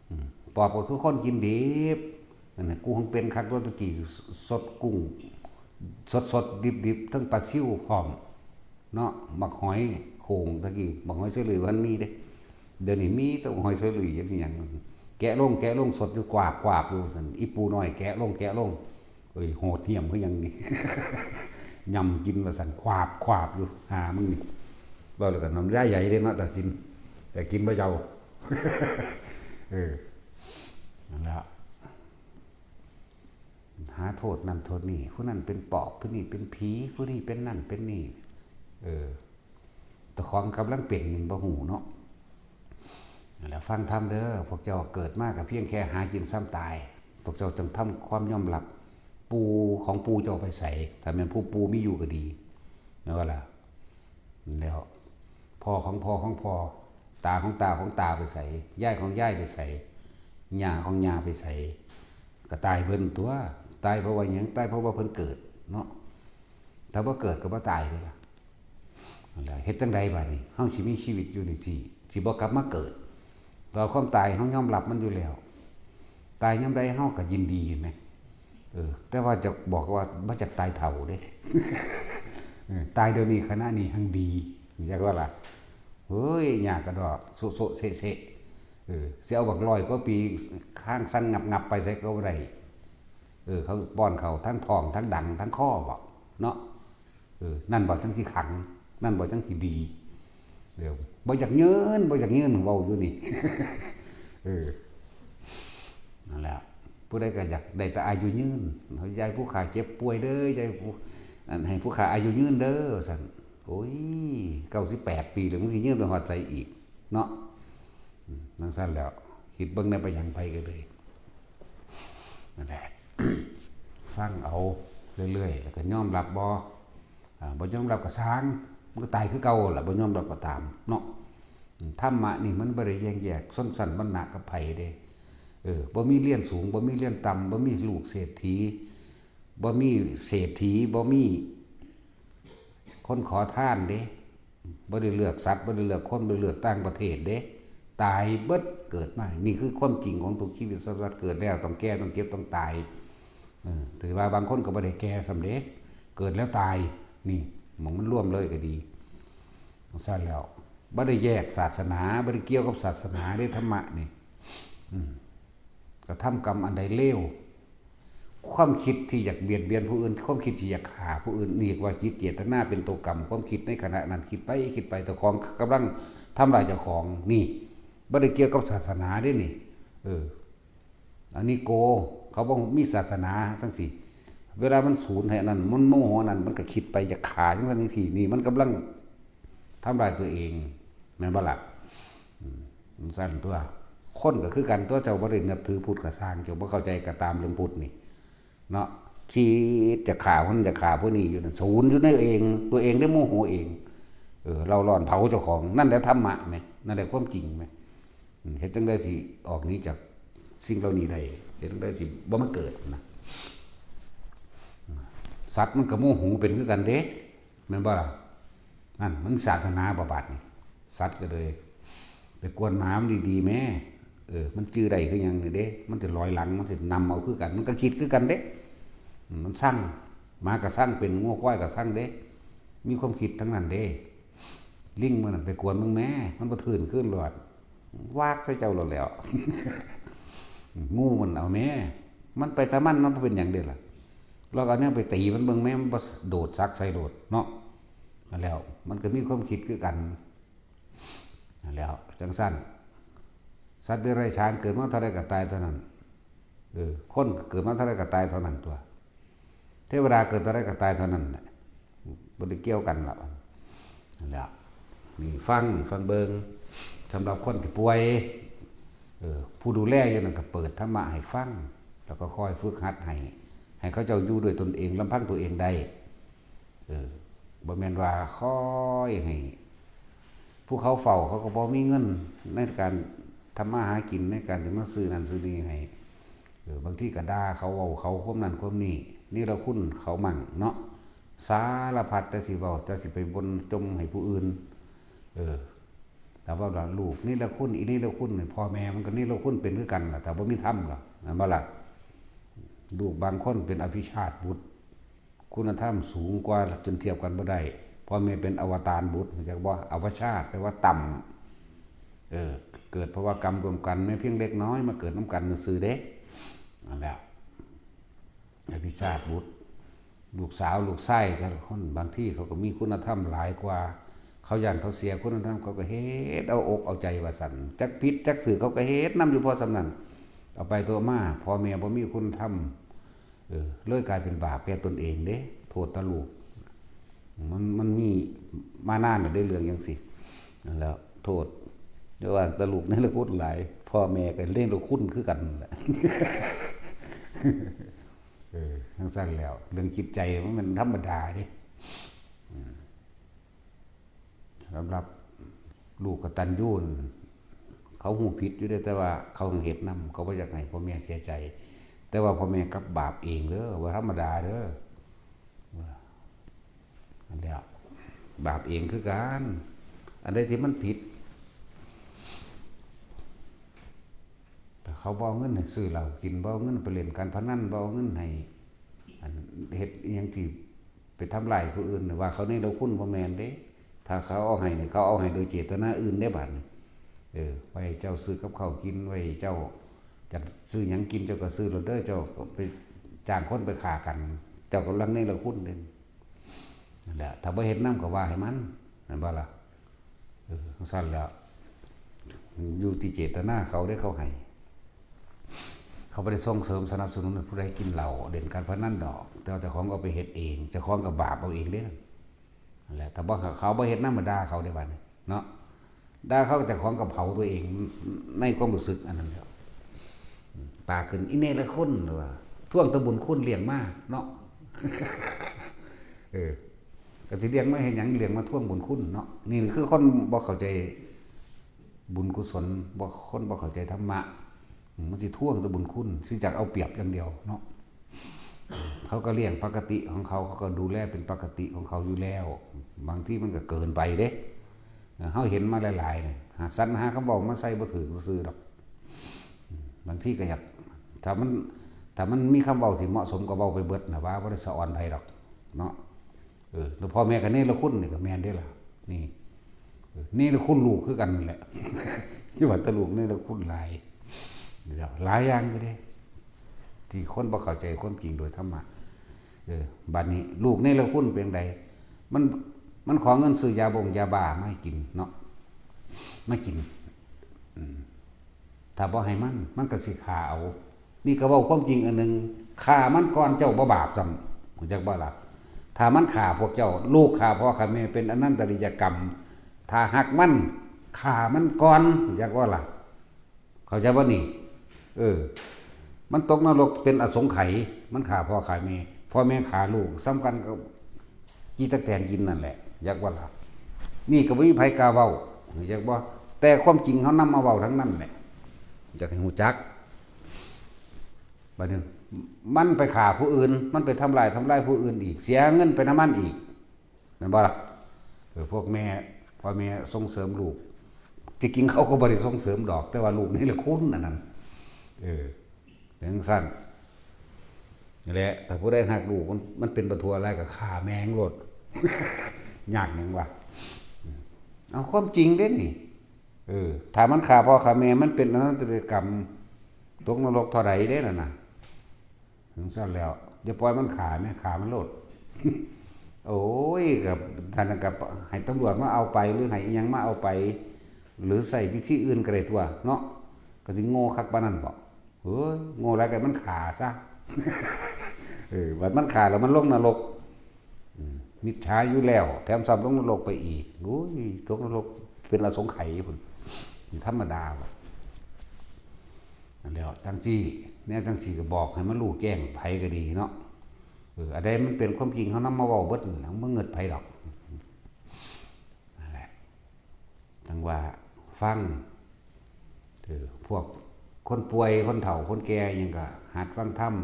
อืม ปอบก็คือคนกินดิบ นั่นน่ะ กูของเป็นคักตัวตะกี้ สดกุ้ง สดๆ ดิบๆ ทั้งปลาซิวพร้อม เนาะ บักหอยโข่งตะกี้ บักหอยเชอรี่บ่ทันมีเด้ เดี๋ยวนี้มีแต่บักหอยเชอรี่จักสิหยัง แกะลง แกะลง สดอยู่ กวาบ กวาบอยู่ซั่น อีปูน้อย แกะลง แกะลง เอ้ย โหดเหี้ยมคือหยังนี่ ยำกินว่าซั่น กวาบ กวาบอยู่ หามึงนี่ เว้าแล้วก็น้ำลายไหลเด้เนาะ ตาสิน แต่กินบ่เจ้า เออ นั่นแหละ หาโทษนั่นโทษนี่ ผู้นั้นเป็นปอบ ผู้นี้เป็นผี ผู้นี้เป็นนั่นเป็นนี่ เออ เจ้าของกำลังเป็นมันบ่ฮู้เนาะ แล้วฟังธรรมเด้อ พวกเจ้าเกิดมาก็เพียงแค่หากินซ้ำตาย พวกเจ้าจงทำความยอมรับ ปู่ของปู่เจ้าไปไส ถ้าแม่นผู้ปู่มีอยู่ก็ดี แม่นบ่ล่ะ แล้ว พ่อของพ่อของพ่อ ตาของตาของตาไปไส ยายของยายไปไส ย่าของย่าไปไส ก็ตายเพิ่นตัว ตายเพราะว่าหยัง ตายเพราะว่าเพิ่นเกิดเนาะ ถ้าบ่เกิดก็บ่ตายเด้ล่ะ นั่นแหละ เฮ็ดจั่งใดบาดนี้ เฮาสิมีชีวิตอยู่นี่สิ สิบ่กลับมาเกิด ต่อความตายเฮายอมรับมันอยู่แล้ว ตายยามใดเฮาก็ยินดี เห็นไหม เออ แต่ว่าจะบอกว่าบ่อยากตายเฒ่าเด้ เออ ตายเดี๋ยวนี้ขณะนี้หังดี จักว่าล่ะ เฮ้ย ยากกระดอก โซะโซะเซะเซะ เออ สิเอาบักร้อยกว่าปี ค้างสั่นงับๆ ไปไสก็บ่ได้ เออ เขาป้อนเขาทั้งท้องทั้งดังทั้งคอบ่ เนาะ เออ นั่นบ่จั่งสิขัง นั่นบ่จั่งสิดี เดี๋ยว บ่อยากยืน บ่อยากยืน เว้าอยู่นี่ เออ นั่นแหละ ผู้ใดก็อยากได้แต่อายุยืน ยายผู้ข้าเจ็บป่วยเด้อ ยายผู้ อัน ให้ผู้ข้าอายุยืนเด้อ ซั่น โอ้ย เก้าสิบแปดปีแล้ว มึงสิยืนไปฮอดไสอีก เนาะ อืม จั่งซั่นแหล้ว คิดเบิ่งแหน่ ไปหยังไปก็เลย นั่นแหละ ฟังเอาเรื่อยๆ แล้วก็ยอมรับบ่ อ่า บ่ยอมรับก็ซ่าง มันก็ตายคือเก่าล่ะ บ่ยอมรับก็ตาม เนาะ อืม ธรรมะนี่มันบ่ได้แบ่งแยกชนชั้นวรรณะกับไผเด้ เออ บ่มีเรียนสูง บ่มีเรียนต่ำ บ่มีลูกเศรษฐี บ่มีเศรษฐี บ่มีคนขอทานเด้ บ่ได้เลือกสัตว์ บ่ได้เลือกคน บ่ได้เลือกต่างประเทศเด้ ตายเบิด เกิดมา นี่คือความจริงของทุกชีวิต สัตว์เกิดแล้วต้องแก่ ต้องเจ็บ ต้องตาย เออ ถือว่าบางคนก็บ่ได้แก่ซ้ำเด้ เกิดแล้วตาย นี่ หม่องมันรวมเลยก็ดี ซั่นแล้ว บ่ได้แยกศาสนา บ่ได้เกี่ยวกับศาสนาเด้ ธรรมะนี่ อืม กระทำกรรมอันใดเลว ความคิดที่อยากเบียดเบียนผู้อื่น ความคิดที่อยากฆ่าผู้อื่น นี่เรียกว่าจิตเจตนาเป็นตัวกรรม ความคิดในขณะนั้น คิดไป คิดไป เจ้าของกำลังทำลายเจ้าของ นี่ บ่ได้เกี่ยวกับศาสนาเด้นี่ เออ อันนี้โก เขาบ่มีศาสนาจั่งซี้ เวลามันสูนให้อันนั้น มันโมโหอันนั้น มันก็คิดไปอยากฆ่าจั่งซั่นจั่งซี้ นี่มันกำลังทำลายตัวเอง แม่นบ่ล่ะ อืม มันซั่นตัว คนก็คือกันตัว เจ้าบ่ได้นับถือพุทธก็ซ่าง เจ้าบ่เข้าใจก็ตามเรื่องพุทธนี่ เนาะ คิดจะฆ่าคน จะฆ่าผู้นี้อยู่นั่น สูนอยู่ในเอง ตัวเองได้โมโหเอง เออ เร่าร้อนเผาเจ้าของ นั่นแหละธรรมะแหม นั่นแหละความจริงแหม อืม เฮ็ดจั่งใดสิออกหนีจากสิ่งเหล่านี้ได้ เฮ็ดจั่งใดสิบ่มาเกิดนะ สัตว์มันก็โมโหเป็นคือกันเด้ แม่นบ่ล่ะ นั่นมันศาสนาบ่บาดนี่ สัตว์ก็เลย ไปกวนหมามันดีๆแม่ เออ มันจื่อได้คือหยังนี่เด้ มันสิลอยหลัง มันสินำเอาคือกัน มันก็คิดคือกันเด้ อืม มันซัง หมาก็ซังเป็น งัวควายก็ซังเด้ มีความคิดทั้งนั้นเด้ ลิงมื้อนั้นไปกวนเบิ่งแหม มันบ่ทื่นคืนโลด วากใส่เจ้าโลดแล้ว งูมันเอาแหม มันไปตามัน มันบ่เป็นหยังเด้ล่ะ ลองเอาแนวไปตีมันเบิ่งแหม มันบ่โดดสักใส่โลดเนาะ นั่นแหล้ว มันก็มีความคิดคือกัน นั่นแหล้ว จั่งซั้น สัตว์เดรัจฉานเกิดมาเท่าใดก็ตายเท่านั้น เออ คนเกิดมาเท่าใดก็ตายเท่านั้นตั๊ว เทวดาเกิดเท่าใดก็ตายเท่านั้นแหละ บ่ได้เกี่ยวกันหรอก นั่นแหละ นี่ฟัง ฟังเบิ่ง สำหรับคนที่ป่วย เออ ผู้ดูแลอยู่นั่นก็เปิดธรรมะให้ฟัง แล้วก็คอยฝึกหัดให้ ให้เขาเจ้าอยู่ด้วยตนเอง ลำพังตัวเองได้ เออ บ่แม่นว่าคอยให้ ผู้เขาเฝ้าเขาก็บ่มีเงินในการทำมาหากิน ในการสิมาซื้อนั่นซื้อนี่ให้ เออ บางทีก็ด่าเขา เว้าเขาความนั้นความนี้ เนรคุณเขามั่งเนาะ สารพัดแต่สิเว้า แต่สิไปบ่นจมให้ผู้อื่น เออ แต่ว่าลูกเนรคุณ อีเนรคุณนี่ พ่อแม่มันก็เนรคุณเป็นคือกันล่ะ ถ้าบ่มีธรรมล่ะ แม่นบ่ล่ะ ลูกบางคนเป็นอภิชาติบุตร คุณธรรมสูงกว่าจนเทียบกันบ่ได้ พ่อแม่เป็นอวตารบุตร รู้จักบ่ อวชาติ แปลว่าต่ำ เออ เกิดภวกรรมร่วมกัน แม้เพียงเล็กน้อย มาเกิดนำกันซื่อๆเด้ นั่นแหละ อภิชาติบุตร ลูกสาวลูกชายแต่ละคน บางทีเขาก็มีคุณธรรมหลายกว่า เขาย้านเขาเสียคุณธรรม เขาก็เฮ็ดเอาอกเอาใจว่าซั่น จักผิดจักถูกเขาก็เฮ็ดนำอยู่พอส่ำนั้น เอาไปตัวมา พ่อแม่บ่มีคุณธรรม เออ เลยกลายเป็นบาปแก่ตนเองเด้ โทษแต่ลูก มัน มันมีมานานแล้วเด้เรื่องจั่งซี้ นั่นแหละ โทษ เรียกว่าแต่ลูกเนรคุณหลาย พ่อแม่ก็เนรคุณคือกันนั่นแหละ เออ จั่งซั้นแล้ว เรื่องจิตใจมันธรรมดาเด้ อืม สำหรับลูกกตัญญูนั่น เขาฮู้ผิดอยู่เด้ แต่ว่าเขาเฮ็ดนำ เขาบ่อยากให้พ่อแม่เสียใจ แต่ว่าพ่อแม่กลับบาปเองเด้อ บ่ธรรมดาเด้อ นั่นแหละ บาปเองคือกัน อันใดที่มันผิด ถ้าเขาบ่เอาเงินให้ซื้อเหล้ากิน บ่เอาเงินไปเล่นการพนัน บ่เอาเงินให้ อัน เฮ็ดอิหยังที่ไปทำร้ายผู้อื่น ว่าเขาเนรคุณ บ่แม่นเด้ ถ้าเขาเอาให้นี่ เขาเอาให้โดยเจตนาอื่นเด้บัดนี้ เออ ไว้เจ้าซื้อกับข้าวกิน ไว้เจ้าอยากซื้อหยังกิน เจ้าก็ซื้อโลดเด้อ เจ้าก็ไปจ้างคนไปฆ่ากัน เจ้ากำลังเนรคุณเด้ นั่นแหละ ถ้าบ่เฮ็ดนำก็ว่าให้มัน แม่นบ่ล่ะ เออ จั่งซั้นแหล้ว อยู่ที่เจตนาเขาเด้ เขาให้ เขาบ่ได้ส่งเสริมสนับสนุนให้ผู้ใดกินเหล้า เล่นการพนันดอก แต่ว่าเจ้าของเอาไปเฮ็ดเอง เจ้าของก็บาปเอาเองเด้ นั่นแหละ ถ้าบ่ เขาบ่เฮ็ดนำ มาด่าเขาเด้บัดนี้เนาะ ด่าเขา เจ้าของก็เผาตัวเองในความรู้สึกอันนั้นแหล้ว ปากขึ้น อีเนรคุณ ว่า ทวงแต่บุญคุณเลี้ยงมาเนาะ เออ ก็สิเลี้ยงมาเฮ็ดหยัง เลี้ยงมาทวงบุญคุณเนาะ นี่คือคนบ่เข้าใจบุญกุศล บ่ คนบ่เข้าใจธรรมะ อืม มันสิทวงแต่บุญคุณ สิอยากเอาเปรียบอย่างเดียวเนาะ เขาก็เลี้ยงปกติของเขา เขาก็ดูแลเป็นปกติของเขาอยู่แล้ว บางทีมันก็เกินไปเด้ เฮาเห็นมาหลายๆนี่ หาสรรหาคำเว้ามาใส่บ่ถืกซื่อๆดอก บางทีก็อยาก ถ้ามัน ถ้ามันมีคำเว้าที่เหมาะสมก็เว้าไปเบิดน่ะ ว่าบ่ได้สะออนไผดอกเนาะ เออ แล้วพ่อแม่ก็เนรคุณนี่ก็แม่นเด้ล่ะ นี่ เออ เนรคุณลูกคือกันนั่นแหละ ที่ว่าแต่ลูกเนรคุณหลาย หลายอย่างอยู่เด้ ที่คนบ่เข้าใจความจริงโดยธรรมะ เออ บัดนี้ลูกเนรคุณเป็นจั่งใด มัน มันขอเงินซื้อยาบงยาบ้ามาให้กินเนาะ มากิน อืม ถ้าบ่ให้มัน มันก็สิฆ่าเอา นี่ก็เว้าความจริงอันหนึ่ง ฆ่ามันก่อน เจ้าบ่บาปซ้ำ รู้จักบ่ล่ะ ถ้ามันฆ่าพวกเจ้า ลูกฆ่าพ่อฆ่าแม่เป็นอนันตริยกรรม ถ้าฮักมัน ฆ่ามันก่อน รู้จักบ่ล่ะ เข้าใจบ่นี่ เออ มันตกนรกเป็นอสงไขย มันฆ่าพ่อฆ่าแม่ พ่อแม่ฆ่าลูก ส่ำกันกับขี้ตั๊กแตนกินนั่นแหละ รู้จักบ่ล่ะ นี่ก็บ่มีไผกล้าเว้า รู้จักบ่ แต่ความจริงเขานำมาเว้าทั้งนั้นแหละ อยากให้รู้จัก บัดนี้ มันไปฆ่าผู้อื่น มันไปทำลาย ทำลายผู้อื่นอีก เสียเงินไปนำมันอีก แม่นบ่ล่ะ เออ พวกแม่ พ่อแม่ส่งเสริมลูก ที่จริงเขาก็บ่ได้ส่งเสริมดอก แต่ว่าลูกนี่แหละคุณอันนั้น เออจังซั่นนี่แหละ ถ้าผู้ใดฮักลูกมันมันเป็นบ่ทั่วอะไรก็ฆ่าแม่งโลด ยากหยังวะ เอาความจริงเด้นี่ เออ ถ้ามันฆ่าพ่อฆ่าแม่ มันเป็นอนันตริยกรรม ตกนรกเท่าใดเด้นั่นน่ะ จังซั่นแล้ว อย่าปล่อยมันฆ่าแม่ ฆ่ามันโลด โอ้ย กับท่านก็ให้ตำรวจมาเอาไป หรือให้อิหยังมาเอาไป หรือใช้วิธีอื่นก็ได้ตัวเนาะ ก็สิโง่คักปานนั้นบ่ เฮ้ย โง่หลายก็มันฆ่าซะ เออ บัดมันฆ่าแล้วมันลงนรก อืม มิจฉาอยู่แล้ว แถมซ้ำลงนรกไปอีก โอ้ย ตกนรกเป็นอสงไขยพุ้น ธรรมดาบ่ นั่นแหล้ว จังซี่ แนวจังซี่ก็บอกให้มันรู้แจ้งไผก็ดีเนาะ เออ อันใดมันเป็นความจริง เฮานำมาเว้าเบิดนั่นล่ะ บ่เงิดไผดอก นั่นแหละ จังว่าฟัง เออ พวกคนป่วย คนเฒ่า คนแก่หยังก็หัดฟังธรรม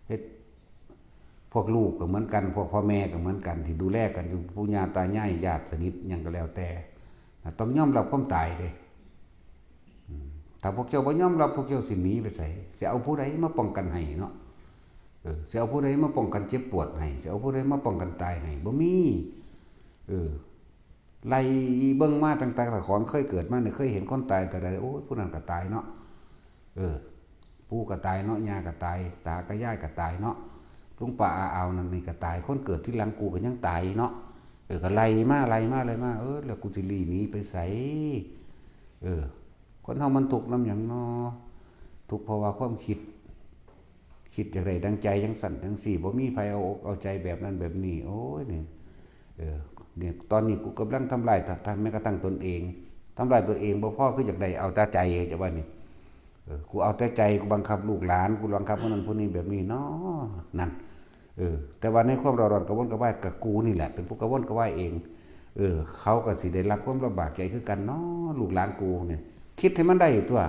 เฮ็ด พวกลูกก็เหมือนกัน พวกพ่อแม่ก็เหมือนกัน ที่ดูแลกันอยู่ ปู่ย่าตายาย ญาติสนิทหยังก็แล้วแต่ ต้องยอมรับความตายเด้ อืม ถ้าพวกเจ้าบ่ยอมรับ พวกเจ้าสิหนีไปไส สิเอาผู้ใดมาป้องกันให้เนาะ เออ สิเอาผู้ใดมาป้องกันเจ็บปวดให้ สิเอาผู้ใดมาป้องกันตายให้ บ่มี เออ ไล่เบิ่งมาตั้งแต่เจ้าของเคยเกิดมานี่ เคยเห็นคนตายแต่ใด โอ้ย ผู้นั้นก็ตายเนาะ เออ ปู่ก็ตายเนาะ ย่าก็ตาย ตากับยายก็ตายเนาะ ลุงป้าอาอาวนั่นนี่ก็ตาย คนเกิดทีหลังกูก็ยังตายเนาะ เออ ก็ไล่มา ไล่มา ไล่มา เออ แล้วกูสิลี้หนีไปไส เออ คนเฮามันทุกข์นำหยังน้อ ทุกข์เพราะว่าความคิด คิดอยากได้ดังใจจังซั่นจังซี่ บ่มีไผเอาอกเอาใจแบบนั้นแบบนี้ โอ้ย นี่ เออ เนี่ย ตอนนี้กูกำลังทำลาย ท- ท- แม้กระทั่งตนเอง ทำลายตัวเองบ่พอ คืออยากได้เอาแต่ใจ จะว่านี่ เออ กูเอาแต่ใจ กูบังคับลูกหลาน กูบังคับผู้นั้นผู้นี้แบบนี้เนาะ นั่น เออ แต่ว่าในความเร่าร้อนกระวนกระวายก็กูนี่แหละ เป็นผู้กระวนกระวายเอง เออ เขาก็สิได้รับความลำบากใจคือกันเนาะ ลูกหลานกูเนี่ย คิดให้มันได้ตัว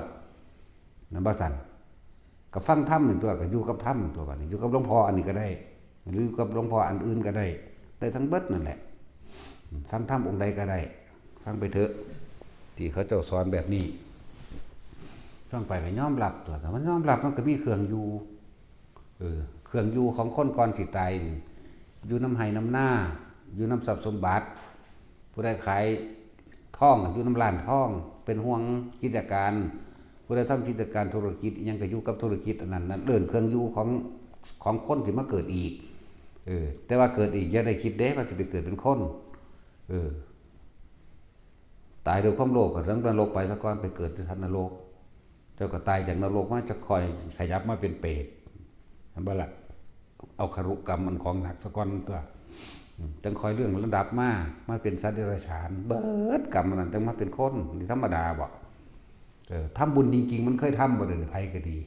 นั่นบ่ซั่น ก็ฟังธรรมนี่ตัว ก็อยู่กับธรรมตัว บัดนี้ อยู่กับหลวงพ่ออันนี้ก็ได้ หรืออยู่กับหลวงพ่ออันอื่นก็ได้ ได้ทั้งเบิดนั่นแหละ ฟังธรรมองค์ใดก็ได้ ฟังไปเถอะ ที่เขาเจ้าสอนแบบนี้ ฟังไปก็ยอมรับตัว ถ้ามันยอมรับมันก็มีเครื่องอยู่ เออ เครื่องอยู่ของคนก่อนสิตายนี่ อยู่นำไฮ่นำนา อยู่นำทรัพย์สมบัติ ผู้ใดขายทองก็อยู่นำร้านทอง เป็นห่วงกิจการ ผู้ใดทำกิจการธุรกิจอิหยังก็อยู่กับธุรกิจอันนั้น นั่นเอิ้นเครื่องอยู่ของ ของคนที่มาเกิดอีก เออ แต่ว่าเกิดอีกอย่าได้คิดเด้ว่าสิไปเกิดเป็นคน เออ ตายด้วยความโลภก็ลงนรกไปซะก่อน ไปเกิดที่นรก เจ้าก็ตายจากนรกมา จะค่อยขยับมาเป็นเปรต เห็นบ่ล่ะ เอาคารุกรรมอันของหนักซะก่อนตัว อืม จังค่อยเลื่อนระดับมา มาเป็นสัตว์เดรัจฉาน เบิดกรรมอันนั้นจังมาเป็นคน นี่ธรรมดาบ่ เออ ทำบุญจริงๆ มันเคยทำบ่ เด้อ ไผก็ดี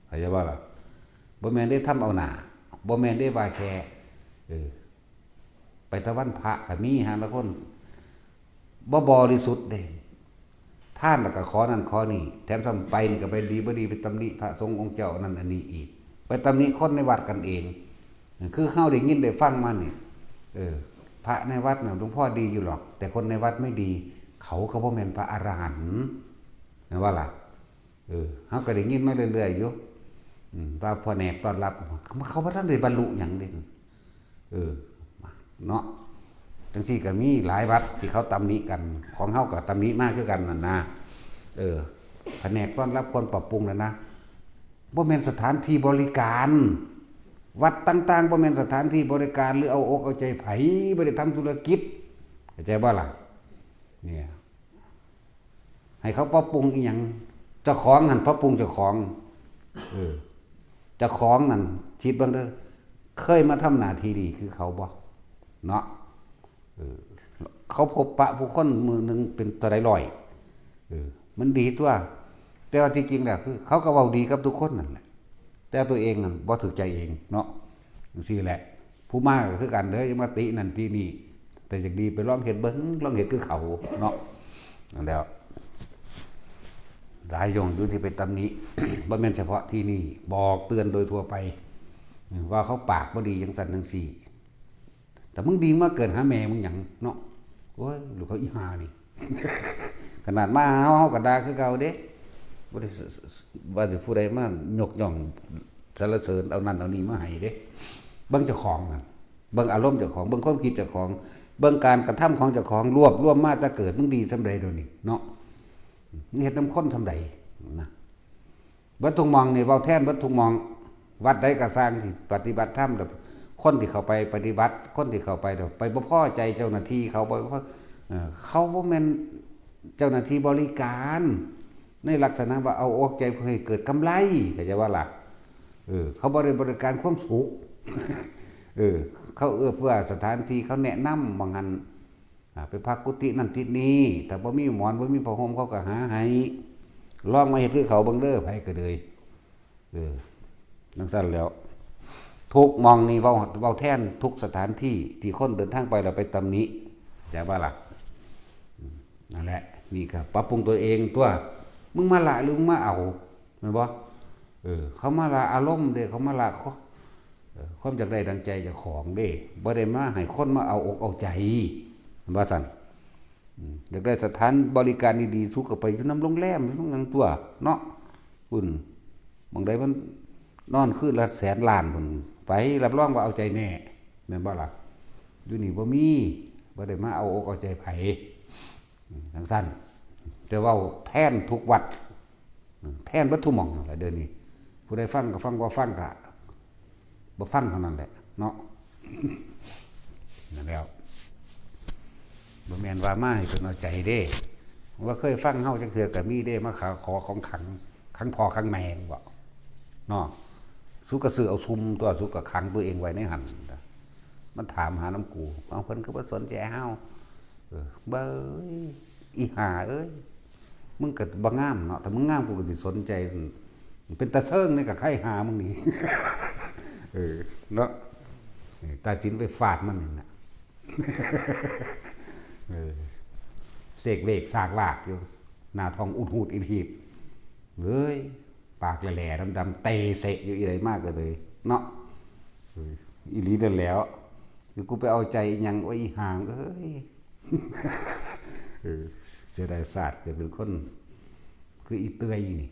เข้าใจบ่ล่ะ บ่แม่นได้ทำเอาหน้า บ่แม่นได้ว่าแค่ เออ ไปแต่วันพระก็มี หาลางคน บ่บริสุทธิ์เด้ ทานแล้วก็ขอนั่นขอนี่ แถมซ้ำไปนี่ก็ไปดีบ่ดี ไปตำหนิพระสงฆ์องค์เจ้านั่นอันนี้อีก ไปตำหนิคนในวัดกันเอง คือเฮาได้ยินได้ฟังมานี่ เออ พระในวัดน่ะหลวงพ่อดีอยู่หรอก แต่คนในวัดไม่ดี เขาก็บ่แม่นพระอรหันต์ แม่นบ่ล่ะ เออ เฮาก็ได้ยินมาเรื่อยๆ อยู่ อืม ว่าผนกต้อนรับ เขาบ่ทันได้บรรลุหยังเด้ เออ เนาะ จังซี่ก็มีหลายวัดที่เขาตำหนิกัน ของเฮาก็ตำหนิมาคือกันนั่นนะ เออ ผนกต้อนรับควรปรับปรุงแล้วนะ บ่แม่นสถานที่บริการ วัดต่างๆ บ่แม่นสถานที่บริการ หรือเอาอกเอาใจไผ บ่ได้ทำธุรกิจ เข้าใจบ่ล่ะ เนี่ย ให้เขาปรับปรุงอีหยัง เจ้าของหั่นปรับปรุงเจ้าของ เออ เจ้าของนั่น คิดเบิ่งเด้อ เคยมาทำหน้าที่นี่คือเขาบ่ เนาะ เออ เขาพบปะผู้คนมื้อหนึ่งเป็นเท่าใดร้อย เออ มันดีตัว แต่ว่าที่จริงแล้วคือ เขาก็เว้าดีกับทุกคนนั่นแหละ แต่ตัวเองนั่นบ่ถูกใจเองเนาะ จังซี่แหละ ผู้มาก็คือกันเด้อ อย่ามาตินั่นตินี่ แต่อยากดีไปลองเฮ็ดเบิ่ง ลองเฮ็ดคือเขาเนาะ นั่นแหล้ว หลายอย่างอยู่ที่ไปตำหนิ บ่แม่นเฉพาะที่นี่ บอกเตือนโดยทั่วไป ว่าเขาปากบ่ดีจังซั่นจังซี่ แต่มึงดีมาเกิดหาแม่มึงหยังเนาะ โอ้ย ลูกเขาอีห่านี่ ขนาดมาหาเฮา เฮาก็ด่าคือเก่าเด้ บ่ได้ว่าสิผู้ใดมายกย่องสรรเสริญเอานั่นเอานี่มาให้เด้ เบิ่งเจ้าของนั่น เบิ่งอารมณ์เจ้าของ เบิ่งความคิดเจ้าของ เบิ่งการกระทำของเจ้าของ รวบรวมมาแต่เกิด มึงดีส่ำใดเดี๋ยวนี้เนาะ มึงเฮ็ดนำคนส่ำใดนะ เบิดทุกหม่องนี่ เว้าแทนเบิดทุกหม่อง วัดใดก็ซ่างที่ปฏิบัติธรรม คนที่เข้าไปปฏิบัติ คนที่เข้าไป ไปบ่พอใจเจ้าหน้าที่เขา บ่พอ เอ่อ เขาบ่แม่นเจ้าหน้าที่บริการ ในลักษณะว่าเอาอกใจเพื่อให้เกิดกำไร เข้าใจว่าล่ะ เออ เขาบ่ได้บริการความสุข เออ เขาเอื้อเฟื้อสถานที่ เขาแนะนำ บางอัน อ่า ไปพักกุฏินั่นที่นี่ ถ้าบ่มีหมอน บ่มีผ้าห่ม เขาก็หาให้ ลองมาเฮ็ดคือเขาเบิ่งเด้อ ไผก็เลย เออ จั่งซั้นแหล้ว ทุกหม่องนี่ เว้า เว้าแทนทุกสถานที่ ที่คนเดินทางไปแล้วไปตำหนิ เข้าใจบ่ล่ะ อืม นั่นแหละ นี่ก็ปรับปรุงตัวเองตั๊ว มึงมาละหรือมึงมาเอา แม่นบ่ เออ เขามาละอารมณ์เด้ เขามาละข้อ เออ ความอยากได้ดังใจเจ้าของเด้ บ่ได้มาให้คนมาเอาอกเอาใจ ว่าซั่น อืม อยากได้สถานบริการดีๆ สูก็ไปอยู่นำโรงแรม อยู่นำหยังตั๊วเนาะ คุณ หม่องใดมันนอนคืนละแสนล้านพุ้น ไป รับรองว่าเอาใจแน่ แม่นบ่ล่ะ อยู่นี่บ่มี บ่ได้มาเอาอกเอาใจไผ อืม จั่งซั้น แต่เว้าแทนทุกวัด อืม แทนเบิดทุกหม่องนั่นแหละเดี๋ยวนี้ ผู้ใดฟังก็ฟัง บ่ฟังก็บ่ฟังเท่านั้นแหละเนาะ นั่นแหล้ว บ่แม่นว่ามาให้เพิ่นเอาใจเด้ ว่าเคยฟังเฮาจักเทื่อก็มีเด้ มาขอ ขอของขัง ขังพ่อขังแม่บ่เนาะ สูก็ซื้อเอาซุ่มตั๊ว สูก็ขังตัวเองไว้ในหั่น มันถามหานำกู เอา เพิ่นคือบ่สนใจเฮา เออ เบ้ย อีห่าเอ้ย มึงก็บ่งามเนาะ ถ้ามึงงามกูก็สิสนใจ เป็นตาเซิงนี่ก็ไคหามึงนี่ เออ เนาะ เออ ตาจินไปฟาดมันนี่น่ะ เออ เสกเวกสากวากอยู่ หน้าท้องอุดหูดอิดหีด เฮ้ย ปากแหล่ๆดำๆ เตะเสะอยู่อีใดมากก็เลย เนาะ เออ อีหลีนั่นแหล้ว คือกูไปเอาใจอีหยัง โอ้ย อีห่างเอ้ย เออ เสียดายศาสตร์เกิดเป็นคน คืออีเตื้อยนี่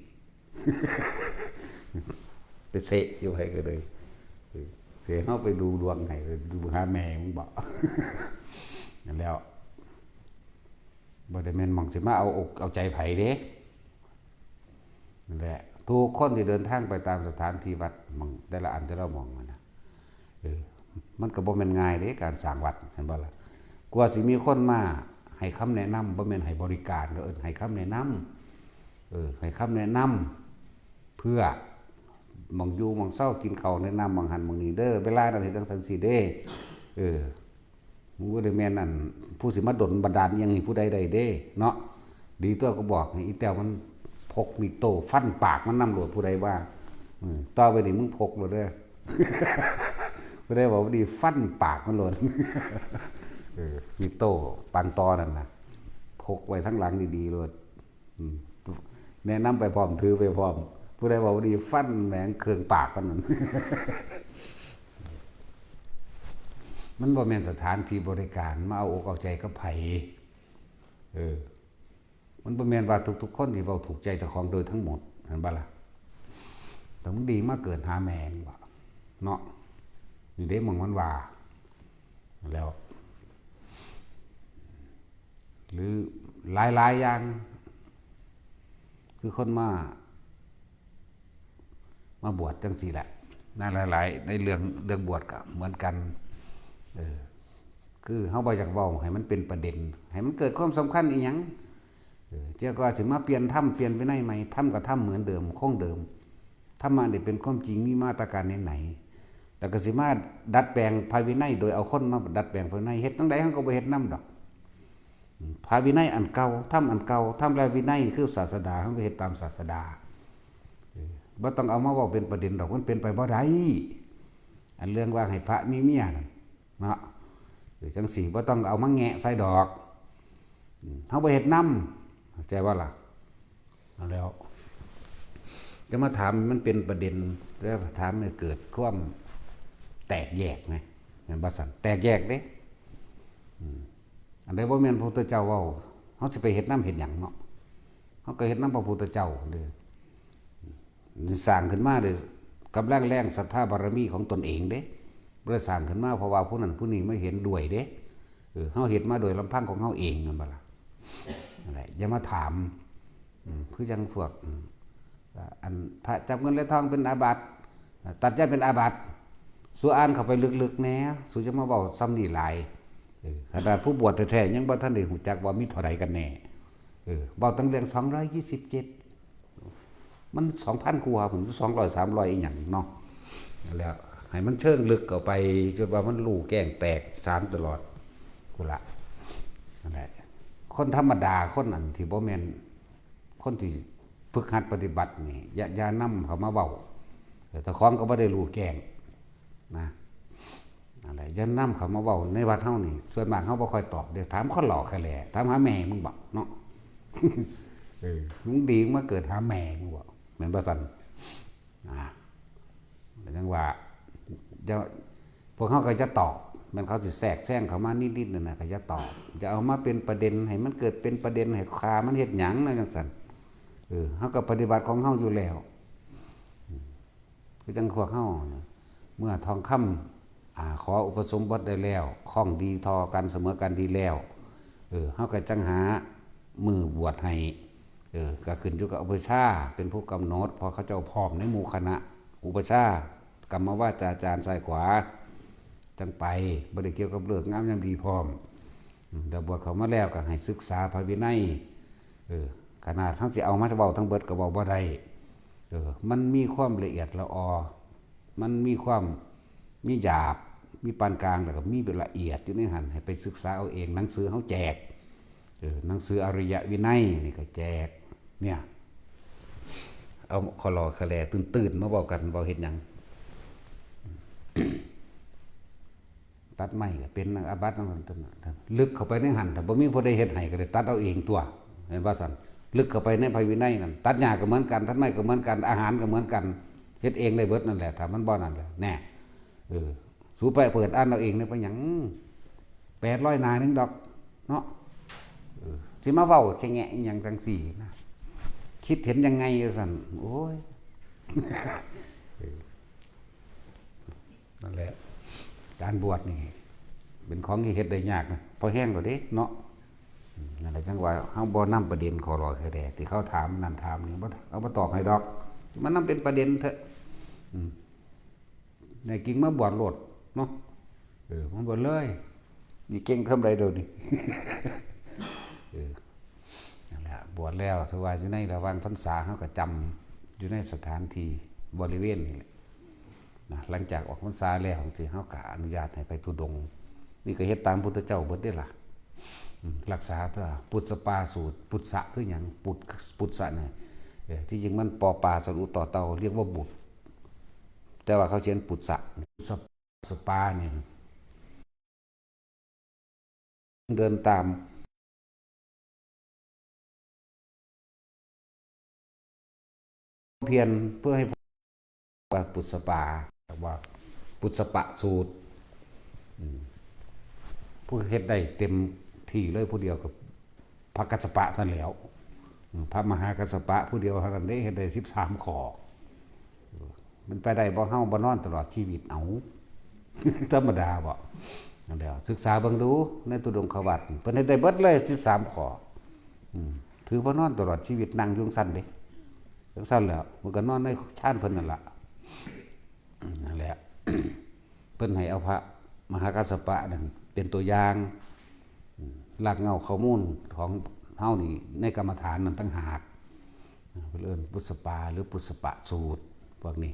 ไปเสะอยู่ไผก็เลย เออ เสียเฮาไปดูดวงให้ ไปดูหาแม่มึงบ่ นั่นแหล้ว บ่ได้แม่นหม่องสิมาเอาอกเอาใจไผเด้ นั่นแหละ ทุกคนที่เดินทางไปตามสถานที่วัดหม่องแต่ละอันแต่ละหม่องนั่นน่ะ เออ มันก็บ่แม่นง่ายเด้ การสร้างวัด เห็นบ่ล่ะ กว่าสิมีคนมาให้คำแนะนำ บ่แม่นให้บริการ ก็เอิ้นให้คำแนะนำ เออ ให้คำแนะนำ เพื่อหม่องอยู่หม่องเซา กินข้าวแนะนำหม่องหั่นหม่องนี่เด้อ เวลานั้นเฮ็ดจั่งซั้นสิเด้ เออ มึงบ่ได้แม่นอัน ผู้สิมาดลบันดาลอิหยังให้ผู้ใดได้เด้ เนาะ ดีตั๊ว ก็บอกให้อีแต้วมันพกมีดโต้ฟันปากมันนำโลด ผู้ใดว่า อืม ต่อไปนี้มึงพกโลดเด้อ ผู้ใดบอกว่าดีฟันปากมันโลด เออ มีดโต้ปานตอนั่นน่ะ พกไว้ทั้งหลังดีๆโลด อืม แนะนำไปพร้อม ถือไปพร้อม ผู้ใดบอกว่าดีฟันแหมงเครื่องปากมันนั่น มันบ่แม่นสถานที่บริการ มาเอาอกเอาใจกับไผ เออ มันบ่แม่นว่าทุกๆคนที่เว้าถูกใจเจ้าของโดยทั้งหมด เห็นบ่ล่ะ แต่มึงดีมาเกิดหาแม่งบ่ เนาะ นี่เด้หม่องมันว่า แล้ว หรือหลายๆอย่าง คือคนมา มาบวชจั่งซี้แหละ นะ หลายๆ ในเรื่อง เรื่องบวชก็เหมือนกัน เออ คือเฮาบ่อยากเว้าให้มันเป็นประเด็น ให้มันเกิดความสำคัญอีหยัง เออ เจ้าก็สิมาเปลี่ยนธรรม เปลี่ยนวินัยใหม่ ธรรมก็ธรรมเหมือนเดิม คงเดิม ธรรมะนี่เป็นความจริง มีมาตรการไหนๆ แล้วก็สิมาดัดแปลงพระวินัย โดยเอาคนมาดัดแปลงพระวินัย เฮ็ดจั่งใดเฮาก็บ่เฮ็ดนำดอก พระวินัยอันเก่า ธรรมอันเก่า ธรรมและวินัยคือศาสดา เฮาก็เฮ็ดตามศาสดา เออ บ่ต้องเอามาเว้าเป็นประเด็นดอก มันเป็นไปบ่ได้ อันเรื่องว่าให้พระมีเมียนั่น เนาะ เออ จั่งซี้บ่ต้องเอามาแงะใส่ดอก อืม เฮาบ่เฮ็ดนำ เข้าใจบ่ล่ะ เอาแล้ว จะมาถามมันเป็นประเด็น แล้วถามให้เกิดความแตกแยกนะ แม่นบ่ซั่น แตกแยกเด้ อืม อันใดบ่แม่นพระพุทธเจ้าเว้า เฮาสิไปเฮ็ดนำเฮ็ดหยังเนาะ เขาก็เฮ็ดนำพระพุทธเจ้าเด้ สร้างขึ้นมาด้วยกำลังแรงศรัทธาบารมีของตนเองเด้ บ่ได้สร้างขึ้นมาเพราะว่าผู้นั้นผู้นี้มาเห็นด้วยเด้ เออ เฮาเฮ็ดมาโดยลำพังของเฮาเองนั่นบ่ล่ะ นั่นแหละ อย่ามาถาม อืม คือจั่งพวก อืม อันพระจับเงินและทองเป็นอาบัติ ตัดย่าเป็นอาบัติ สูอ่านเข้าไปลึกๆแหน่ สูจะมาเว้าส่ำนี้หลาย เออ ขนาดผู้บวชแท้ๆยังบ่ทันได้ฮู้จักว่ามีเท่าใดกันแน่ เออ เว้าตั้งเรื่องสองร้อยยี่สิบเจ็ด มันสองพันกว่าพุ้น สองร้อย สามร้อย อีหยังเนาะ แล้วให้มันเชิงลึกเข้าไปจนว่ามันรู้แจ้งแตกฉานตลอดพุ้นละ นั่นแหละ คนธรรมดา คนอันที่บ่แม่น คนที่ฝึกหัดปฏิบัตินี่ อย่า อย่านำเขามาเว้า เออ เจ้าของก็บ่ได้รู้แจ้งนะ นั่นแหละ อย่านำเขามาเว้าในวัดเฮานี่ ส่วนมากเฮาบ่ค่อยตอบเด้ ถามคนหล่อแค่แหละ ถามหาแม่มึงบ่เนาะ เออ มึงดีมึงมาเกิดหาแม่มึงบ่ แม่นบ่ซั่น อ่า จั่งว่า จะ พวกเขาก็จะตอบ แม่นเขาสิแทรกแซงเข้ามานิดๆนั่นน่ะ ก็จะตอบ จะเอามาเป็นประเด็น ให้มันเกิดเป็นประเด็น ให้คามันเฮ็ดหยังนะจั่งซั่น เออ เฮาก็ปฏิบัติของเฮาอยู่แล้ว อืม คือจั่งพวกเฮานะ เมื่อทองคำ อ่า ขออุปสมบทได้แล้ว คล่องดีท่อกันเสมอกันดีแล้ว เออ เฮาก็จั่งหามื้อบวชให้ เออ ก็ขึ้นอยู่กับอุปัชฌาย์เป็นผู้กำหนด เพราะเขาเจ้าพร้อมในหมู่คณะอุปัชฌาย์ กรรมวาจาจารย์ซ้ายขวา จั่งไป บ่ได้เกี่ยวกับฤกษ์งามยามดีพร้อม อืม แล้วบวชเข้ามาแล้วก็ให้ศึกษาพระวินัย เออ ขนาดเฮาสิเอามาเว้าทั้งเบิดก็เว้าบ่ได้ เออ มันมีความละเอียดละออ มันมีความ มีหยาบ มีปานกลาง แล้วก็มีละเอียดอยู่ในหั่น ให้ไปศึกษาเอาเอง หนังสือเฮาแจก เออ หนังสืออริยวินัยนี่ก็แจก เนี่ย เอาคลอคาแลตื่นๆมาเว้ากัน เว้าเฮ็ดหยัง ตัดไม้ก็เป็นอาบัตินั่นซั่น ลึกเข้าไปในหั่น ถ้าบ่มีผู้ใดเฮ็ดให้ก็ได้ตัดเอาเองตัว แม่นว่าซั่น ลึกเข้าไปในพระวินัยนั่น ตัดหญ้าก็เหมือนกัน ตัดไม้ก็เหมือนกัน อาหารก็เหมือนกัน เฮ็ดเองได้เบิดนั่นแหละ ถ้ามันบ่นั่นแหละ แน่ เออ สูไปเปิดอ่านเอาเองเนี่ย เป็นหยัง แปดร้อยหน้าหนึ่งดอก เนาะ เออ สิมาเว้าแค่แงะอิหยังจั่งซี้นะ คิดเห็นยังไงว่าซั่น โอ้ย เออ นั่นแหละ การบวชนี่ เป็นของที่เฮ็ดได้ยากนะ พอแฮงแล้วเด้ เนาะ อืม นั่นแหละ จั่งว่าเฮาบ่นำประเด็นคลอคาแล ที่เขาถามนั่นถามนี่ บ่ เอามาตอบให้ดอก มันนำเป็นประเด็นเถอะ อืม แน่จริงมาบวชโลดเนาะ เออ มาบวชเลย นี่เก่งคำใดเดี๋ยวนี้ เออ นั่นแหละ บวชแล้วถือว่าอยู่ในระหว่างพรรษา เฮาก็จำอยู่ในสถานที่บริเวณนี่แหละนะ หลังจากออกพรรษาแล้วจั่งซี้ เฮาก็อนุญาตให้ไปธุดงค์ นี่ก็เฮ็ดตามพุทธเจ้าเบิดเด้ล่ะ อืม รักษาตัวปุสสปาสูตร ปุสสะคือหยัง ปุส ปุสสะเนี่ย เออ ที่จริงมันปอปาสระอุต่อเต่า เรียกว่าบุตร แต่ว่าเขาเขียนปุสสะ สปาเนี่ย เดินตาม เพียรเพื่อให้ ว่าปุสสปา ว่าปุสสปะสูตร อืม ผู้เฮ็ดได้เต็มที่เลยผู้เดียวกับพระกัสสปะเท่านั้นแหล้ว อืม พระมหากัสสปะผู้เดียวเท่านั้นเด้ เฮ็ดได้สิบสามข้อ มันไปได้บ่ เฮาบ่นอนตลอดชีวิต เอา ธรรมดาบ่ นั่นแหละ ศึกษาเบิ่งดูในธุดงควัตร เพิ่นเฮ็ดได้เบิดเลยสิบสามข้อ อืม ถือว่านอนตลอดชีวิต นั่งอยู่จั่งซั่นเด้ จั่งซั่นแหละ มันก็นอนในฌานเพิ่นนั่นล่ะ นั่นแหละ เพิ่นให้เอาพระมหากัสสปะนั่นเป็นตัวอย่าง อืม รากเหง้าข้อมูลของเฮานี่ในกรรมฐานนั่นต่างหาก เพิ่นเอิ้นปุสสปาหรือปุสสปะสูตร พวกนี้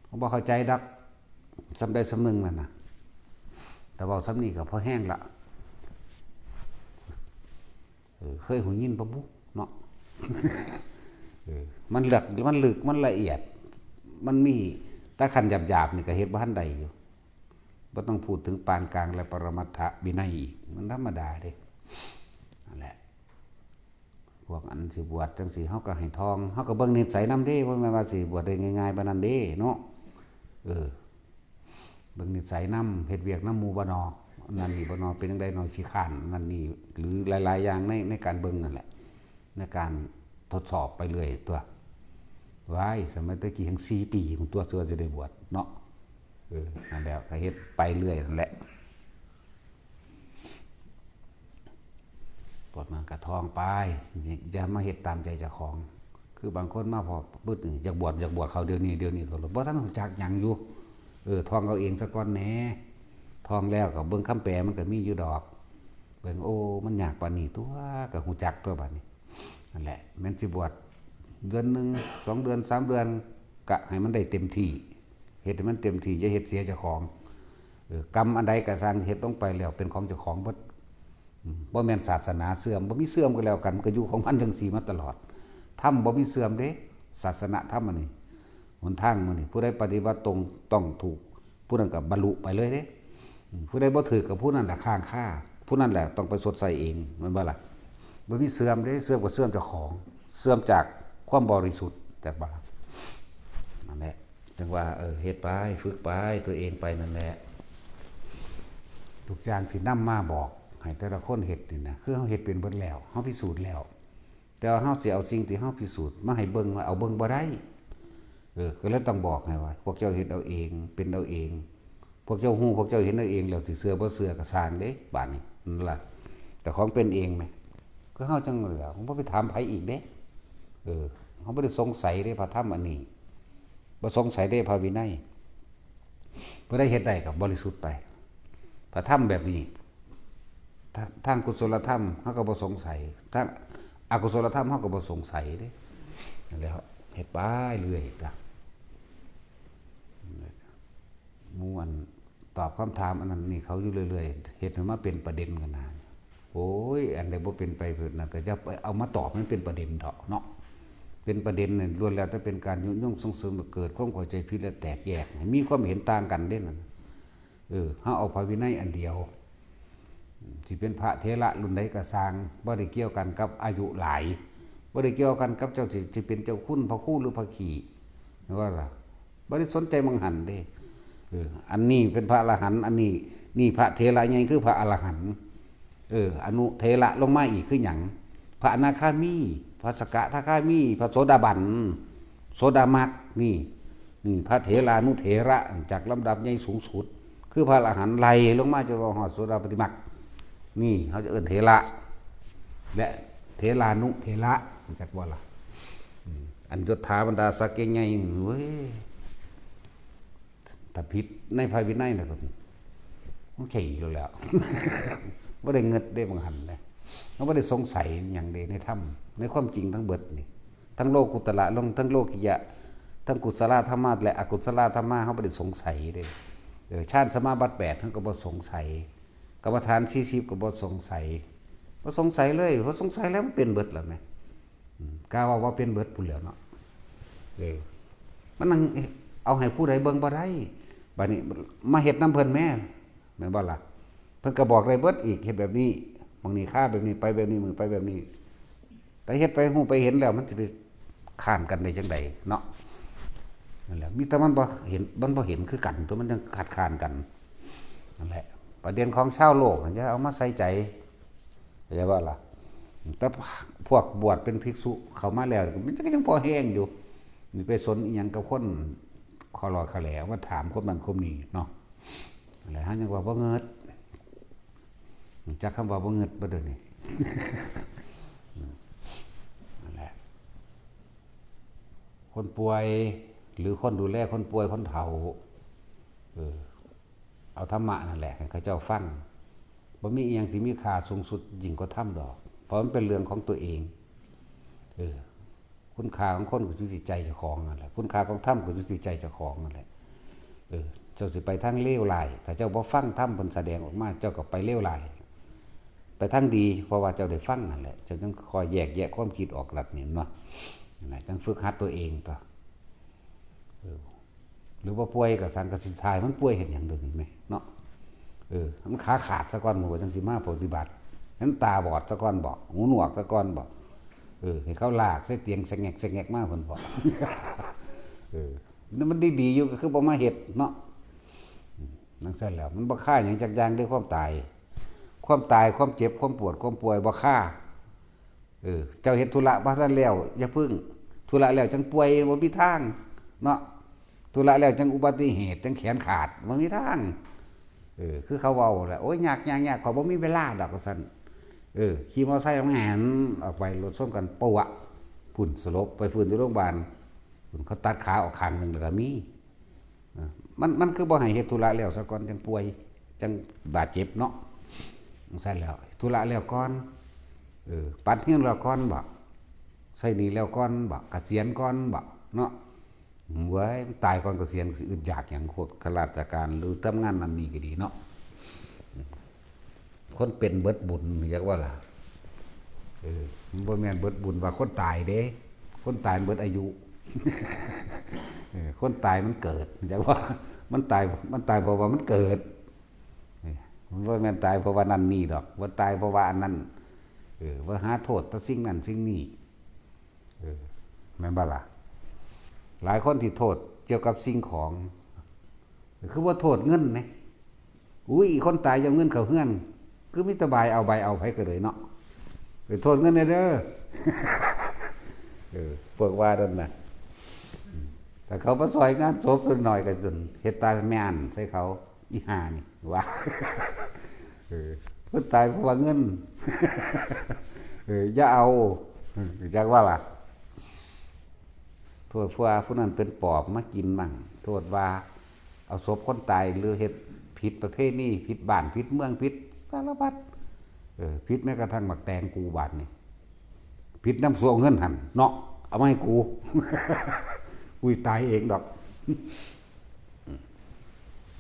ผมบ่เข้าใจดอก ส่ำใดส่ำหนึ่งนั่นน่ะ แต่เว้าส่ำนี้ก็พอแฮงละ เออ เคยหูยินบ่บุเนาะ เออ มันลึก มันลึก มันละเอียด มันมี แต่ขั้นหยาบๆนี่ก็เฮ็ดบ่ทันได้อยู่ บ่ต้องพูดถึงปานกลางและปรมัตถวินัยอีก มันธรรมดาเด้ นั่นแหละ พวกอันสิบวชจั่งซี้ เฮาก็ให้ท่อง เฮาก็เบิ่งนิสัยนำเด้ บ่แม่นว่าสิบวชได้ง่ายๆปานนั้นเด้เนาะ เออ เบิ่งนิสัยนำ เฮ็ดเวียกนำหมู่บ่นอ นั่นนี่บ่นอ เป็นจั่งใดนอ ขี้คร้าน นั่นนี่ หรือหลายๆอย่างใน ในการเบิ่งนั่นแหละ ในการ ทดสอบไปเรื่อยตัว ว้าย สมัยตะกี้ยังสี่ปีพุ้นตัว เชื่อสิได้บวชเนาะ เออ นั่นแหละ ก็เฮ็ดไปเรื่อยนั่นแหละ บวชมันก็ท่องไป อย่ามาเฮ็ดตามใจเจ้าของ คือบางคนมาพอปึ๊ดนี่ อยากบวช อยากบวชเขาเดี๋ยวนี้ เดี๋ยวนี้เขาบ่ทันรู้จักหยังอยู่ เออ ท่องเอาเองซะก่อนแหน่ ท่องแล้วก็เบิ่งคำแปลมันก็มีอยู่ดอก เบิ่ง โอ้ มันยากปานนี้ตัว ก็รู้จักตัวบัดนี้ นั่นแหละ แม่นสิบวชเดือนหนึ่ง สองเดือน สามเดือน ก็ให้มันได้เต็มที่ เฮ็ดให้มันเต็มที่ อย่าเฮ็ดเสียเจ้าของ เออ กรรมอันใดก็ซ่าง เฮ็ดลงไปแล้วเป็นของเจ้าของเบิด อืม บ่แม่นศาสนาเสื่อม บ่มีเสื่อมก็แล้วกัน มันก็อยู่ของมันจั่งซี้มาตลอด ธรรมบ่มีเสื่อมเด้ ศาสนธรรมอันนี้ หนทางมื้อนี้ ผู้ใดปฏิบัติตรง ต้องถูก ผู้นั้นก็บรรลุไปเลยเด้ อืม ผู้ใดบ่ถืกก็ผู้นั้นแหละค้างคา ผู้นั้นแหละต้องไปชดใช้เอง แม่นบ่ล่ะ บ่มีเสื่อมเด้ เสื่อมก็เสื่อมเจ้าของ เสื่อมจากความบริสุทธิ์ จักบ่ล่ะ นั่นแหละ จั่งว่า เออ เฮ็ดไป ฝึกไป ตัวเองไปนั่นแหละ ทุกอย่างที่นำมาบอกให้แต่ละคนเฮ็ดนี่นะ คือเฮาเฮ็ดเป็นเบิดแล้ว เฮาพิสูจน์แล้ว แต่ว่าเฮาสิเอาสิ่งที่เฮาพิสูจน์มาให้เบิ่ง ว่าเอาเบิ่งบ่ได้ เออ ก็เลยต้องบอกให้ว่า พวกเจ้าเฮ็ดเอาเอง เป็นเอาเอง พวกเจ้าฮู้ พวกเจ้าเห็นเอาเองแล้ว สิเชื่อบ่เชื่อก็ซ่างเด้ บาดนี้ นั่นล่ะ แต่ของเป็นเองแหม คือเฮาจั่งเหลือ บ่ไปถามไผอีกเด้ เออ เฮาบ่ได้สงสัยเด้ พระธรรมอันนี้ บ่สงสัยเด้ พระวินัย ผู้ใดเฮ็ดได้ก็บริสุทธิ์ไป พระธรรมแบบนี้ ทาง ทางกุศลธรรม เฮาก็บ่สงสัย ทางอกุศลธรรม เฮาก็บ่สงสัยเด้ นั่นแหละ เฮ็ดไปเรื่อยจ้ะ หมู่อันตอบคำถามอันนั้นนี่เขาอยู่เรื่อยๆ เฮ็ดให้มาเป็นประเด็นกันนะ โอ้ย อันใดบ่เป็นไปเพิ่นน่ะ ก็จะไปเอามาตอบให้มันเป็นประเด็นเถาะเนาะ เป็นประเด็นเนี่ย ล้วนแล้วแต่เป็นการยุยงส่งเสริมให้เกิดความเข้าใจผิดและแตกแยก ให้มีความเห็นต่างกันเด้นั่น เออ เฮาเอาพระวินัยอันเดียว สิเป็นพระเถระรุ่นใดก็ซ่าง บ่ได้เกี่ยวกันกับอายุหลาย บ่ได้เกี่ยวกันกับเจ้าสิ สิเป็นเจ้าคุณพระครูหรือพระขี้ ว่าล่ะ บ่ได้สนใจหม่องหั้นเด้ เออ อันนี้เป็นพระอรหันต์ อันนี้ นี่พระเถระใหญ่คือพระอรหันต์ เออ อนุเถระลงมาอีกคือหยัง พระอนาคามี พระสกทาคามี พระโสดาบัน โสดามัคค นี่ นี่พระเถรานุเถระ จากลำดับใหญ่สูงสุด คือพระอรหันต์ไล่ลงมาจนว่าฮอดโสดาปัตติมัคค นี่เขาจะเอิ้นเถระ และเถรานุเถระ จักบ่ล่ะ อืม อันยศถาบรรดาศักดิ์ใหญ่ๆ เว้ย ถ้าผิดในพระวินัยน่ะก็ มันขี้อยู่แล้ว บ่ได้เงิดเด้บางหั้นเด้ มันบ่ได้สงสัยหยังเด้ในธรรม ในความจริงทั้งเบิดนี่ ทั้งโลกุตระ ลง ทั้งโลกิยะ ทั้งกุศลธรรมะและอกุศลธรรมะ เฮาบ่ได้สงสัยเด้ เออ ฌานสมาบัติแปด เฮาก็บ่สงสัย กรรมฐานสี่สิบ ก็บ่สงสัย บ่สงสัยเลย เพราะสงสัยแล้วมันเป็นเบิดแล้วแหม อืม กล้าว่าว่าเป็นเบิดพู้นแหล้วเนาะ เออ มันนั่งเอาให้ผู้ใดเบิ่งบ่ได้ บัดนี้มาเฮ็ดนำเพิ่นแหม แม่นบ่ล่ะ เพิ่นก็บอกได้เบิดอีก เฮ็ดแบบนี้ หม่องนี้คาแบบนี้ ไปแบบนี้ มือไปแบบนี้ แต่เฮ็ดไปฮู้ไปเห็นแล้ว มันสิไปค้านกันได้จั่งใดเนาะ นั่นแหละ มีแต่มันบ่เห็น มันบ่เห็นคือกัน ตัวมันยังคัดค้านกัน นั่นแหละ ประเด็นของชาวโลกน่ะ อย่าเอามาใส่ใจ เข้าใจบ่ล่ะ แต่พวกบวชเป็นภิกษุเข้ามาแล้ว มันก็ยังพอแฮงอยู่ นี่ไปสนอิหยังกับคนคอลอคาแหล มาถามคนนั้นคนนี้เนาะ นั่นแหละ เฮายังว่าบ่เงิด จักคำว่าบ่เงิดบ่เดี๋ยวนี้ นั่นแหละ คนป่วย หรือคนดูแลคนป่วยคนเฒ่า เออ เอาธรรมะนั่นแหละให้เขาเจ้าฟัง บ่มีอิหยังสิมีค่าสูงสุดยิ่งกว่าธรรมดอก เพราะมันเป็นเรื่องของตัวเอง เออ คุณค่าของคนก็อยู่ที่ใจเจ้าของนั่นแหละ คุณค่าของธรรมก็อยู่ที่ใจเจ้าของนั่นแหละ เออ เจ้าสิไปทางเลวร้าย ถ้าเจ้าบ่ฟังธรรมเพิ่นแสดงออกมา เจ้าก็ไปเลวร้าย ไปทางดี เพราะว่าเจ้าได้ฟังนั่นแหละ เจ้าจั่งคอยแยกแยะความคิดออกลัดนี่เนาะ นั่นแหละ จั่งฝึกหัดตัวเองตั๊ว เออ หรือว่าป่วยก็ซ่าง ก็สิถ่ายมันป่วยเฮ็ดหยังเดี๋ยวนี้แหมเนาะ เออ มันขาขาดซะก่อน หมู่จั่งสิมาปฏิบัติ มันตาบอดซะก่อนบ่ หูหนวกซะก่อนบ่ เออ ให้เขาลากใส่เตียงสะแงกสะแงกมาเพิ่นบ่ เออ นั่นมันดีๆอยู่ก็คือบ่มาเฮ็ดเนาะ อืม จั่งซั่นแหล้ว มันบ่คาหยังจักอย่างเด้อความตาย ความตาย ความเจ็บ ความปวด ความป่วยบ่คา เออ เจ้าเฮ็ดธุระบ่ทันแล้ว อย่าพึ่ง ธุระแล้วจั่งป่วย บ่มีทาง เนาะ ธุระแล้วจั่งอุบัติเหตุ จั่งแขนขาด บ่มีทาง เออ คือเขาเว้าแหละ โอ๊ย ยาก ยาก ยาก ข้อยบ่มีเวลาดอก ว่าซั่น เออ ขี่มอไซค์แหนออกไป รถชนกัน ปะวะ พุ้น สลบ ไปฟื้นอยู่โรงพยาบาล พุ้น เขาตัดขาออกข้างหนึ่งแล้วก็มี เออ มัน มันคือบ่ให้เฮ็ดธุระแล้วซะก่อน จั่งป่วย จั่งบาดเจ็บเนาะ จั่งซั้นแล้ว ธุระแล้วก่อน เออ ปัดเงินแล้วก่อนบ่ ใช้หนี้แล้วก่อนบ่ เกษียณก่อนบ่ เนาะ เว้ย มันตายก่อนเกษียณ สิอึดอยากหยัง พวกข้าราชการ หรือทำงานนั่นนี่ก็ดีเนาะ คนเป็นเบิดบุญ จักว่าล่ะ เออ มันบ่แม่นเบิดบุญว่าคนตายเด้ คนตายมันเบิดอายุ เออ คนตายมันเกิด จักว่า มันตาย มันตายเพราะว่ามันเกิด เออ มันบ่แม่นตายเพราะว่านั่นนี่ดอก บ่ตายเพราะว่าอันนั้น เออ บ่หาโทษแต่สิ่งนั้นสิ่งนี้ เออ แม่นบ่ล่ะ หลายคนที่โทษเกี่ยวกับสิ่งของ คือว่าโทษเงินนะ อุ้ย คนตายเอาเงินเข้าเฮือน คือมีแต่บายเอา บายเอา ไผก็เลยเนาะ ไปโทษเงินแหน่เด้อ เออ พวกว่านั่นน่ะ ถ้าเขามาซอยงานศพหน่อยก็จนเฮ็ดตาแม่นใส่เขา อีห่านี่ ว่า เออ คนตายเพราะว่าเงิน เออ อย่าเอา เออ จักว่าล่ะ โทษว่าผู้นั้นเป็นปอบมากินมั่ง โทษว่าเอาศพคนตาย หรือเฮ็ดผิดประเพณี ผิดบ้าน ผิดเมือง ผิดสารพัด เออ ผิดแม้กระทั่งหมากแตงกูบาดนี่ ผิดนำสู่เอาเงินหั่นเนาะ เอามาให้กู กูตายเองดอก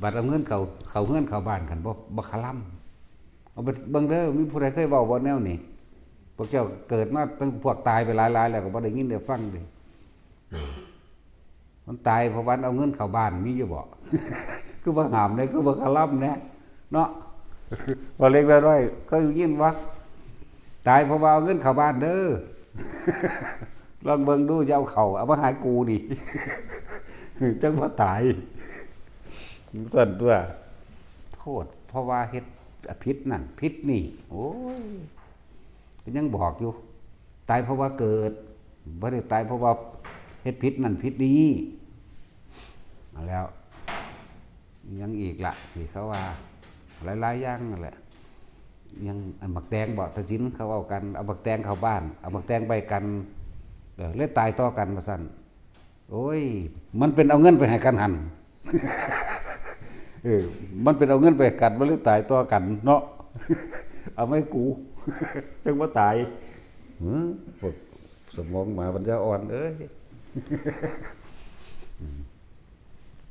บัดเอาเงินเข้า เข้าเฮือนเข้าบ้านกัน บ่ บ่คะล่ำ เอาไปเบิ่งเด้อ มีผู้ใดเคยเว้าบ่แนวนี้ พวกเจ้าเกิดมาตั้งพวกตายไปหลายๆ แล้วก็บ่ได้ยินได้ฟังเด้ มันตายเพราะวันเอาเงินเข้าบ้าน มีอยู่บ่ คือบ่ห้ามเด้ คือบ่คะล่ำแหน่ เนาะ ว่าเล็กว่าน้อย เคยยินบ่ ตายเพราะว่าเอาเงินเข้าบ้านเด้อ ลองเบิ่งดู จะเอาเข้า เอามาหากูนี่ จั่งบ่ตาย ซั่นตั๊ว โทษ เพราะว่าเฮ็ดผิดนั่นผิดนี่ โอ้ย ก็ยังบอกอยู่ ตายเพราะว่าเกิด บ่ได้ตายเพราะว่าเฮ็ดผิดนั่นผิดนี่ มาแล้ว ยังอีกละ ที่เขาว่า หลายๆ อย่างนั่นแหละ ยังอันบักแตงบ่ ตาสินเขาเอากัน เอาบักแตงเข้าบ้าน เอาบักแตงไปกัน เออ เลยตายต่อกัน ว่าซั่น โอ้ย มันเป็นเอาเงินไปให้กันหั่น เออ มันเป็นเอาเงินไปให้กัน มันเลยตายต่อกันเนาะ เอาไว้กู จั่งบ่ตาย เออ พวกสมองหมาปัญญาอ่อนเอ้ย อืม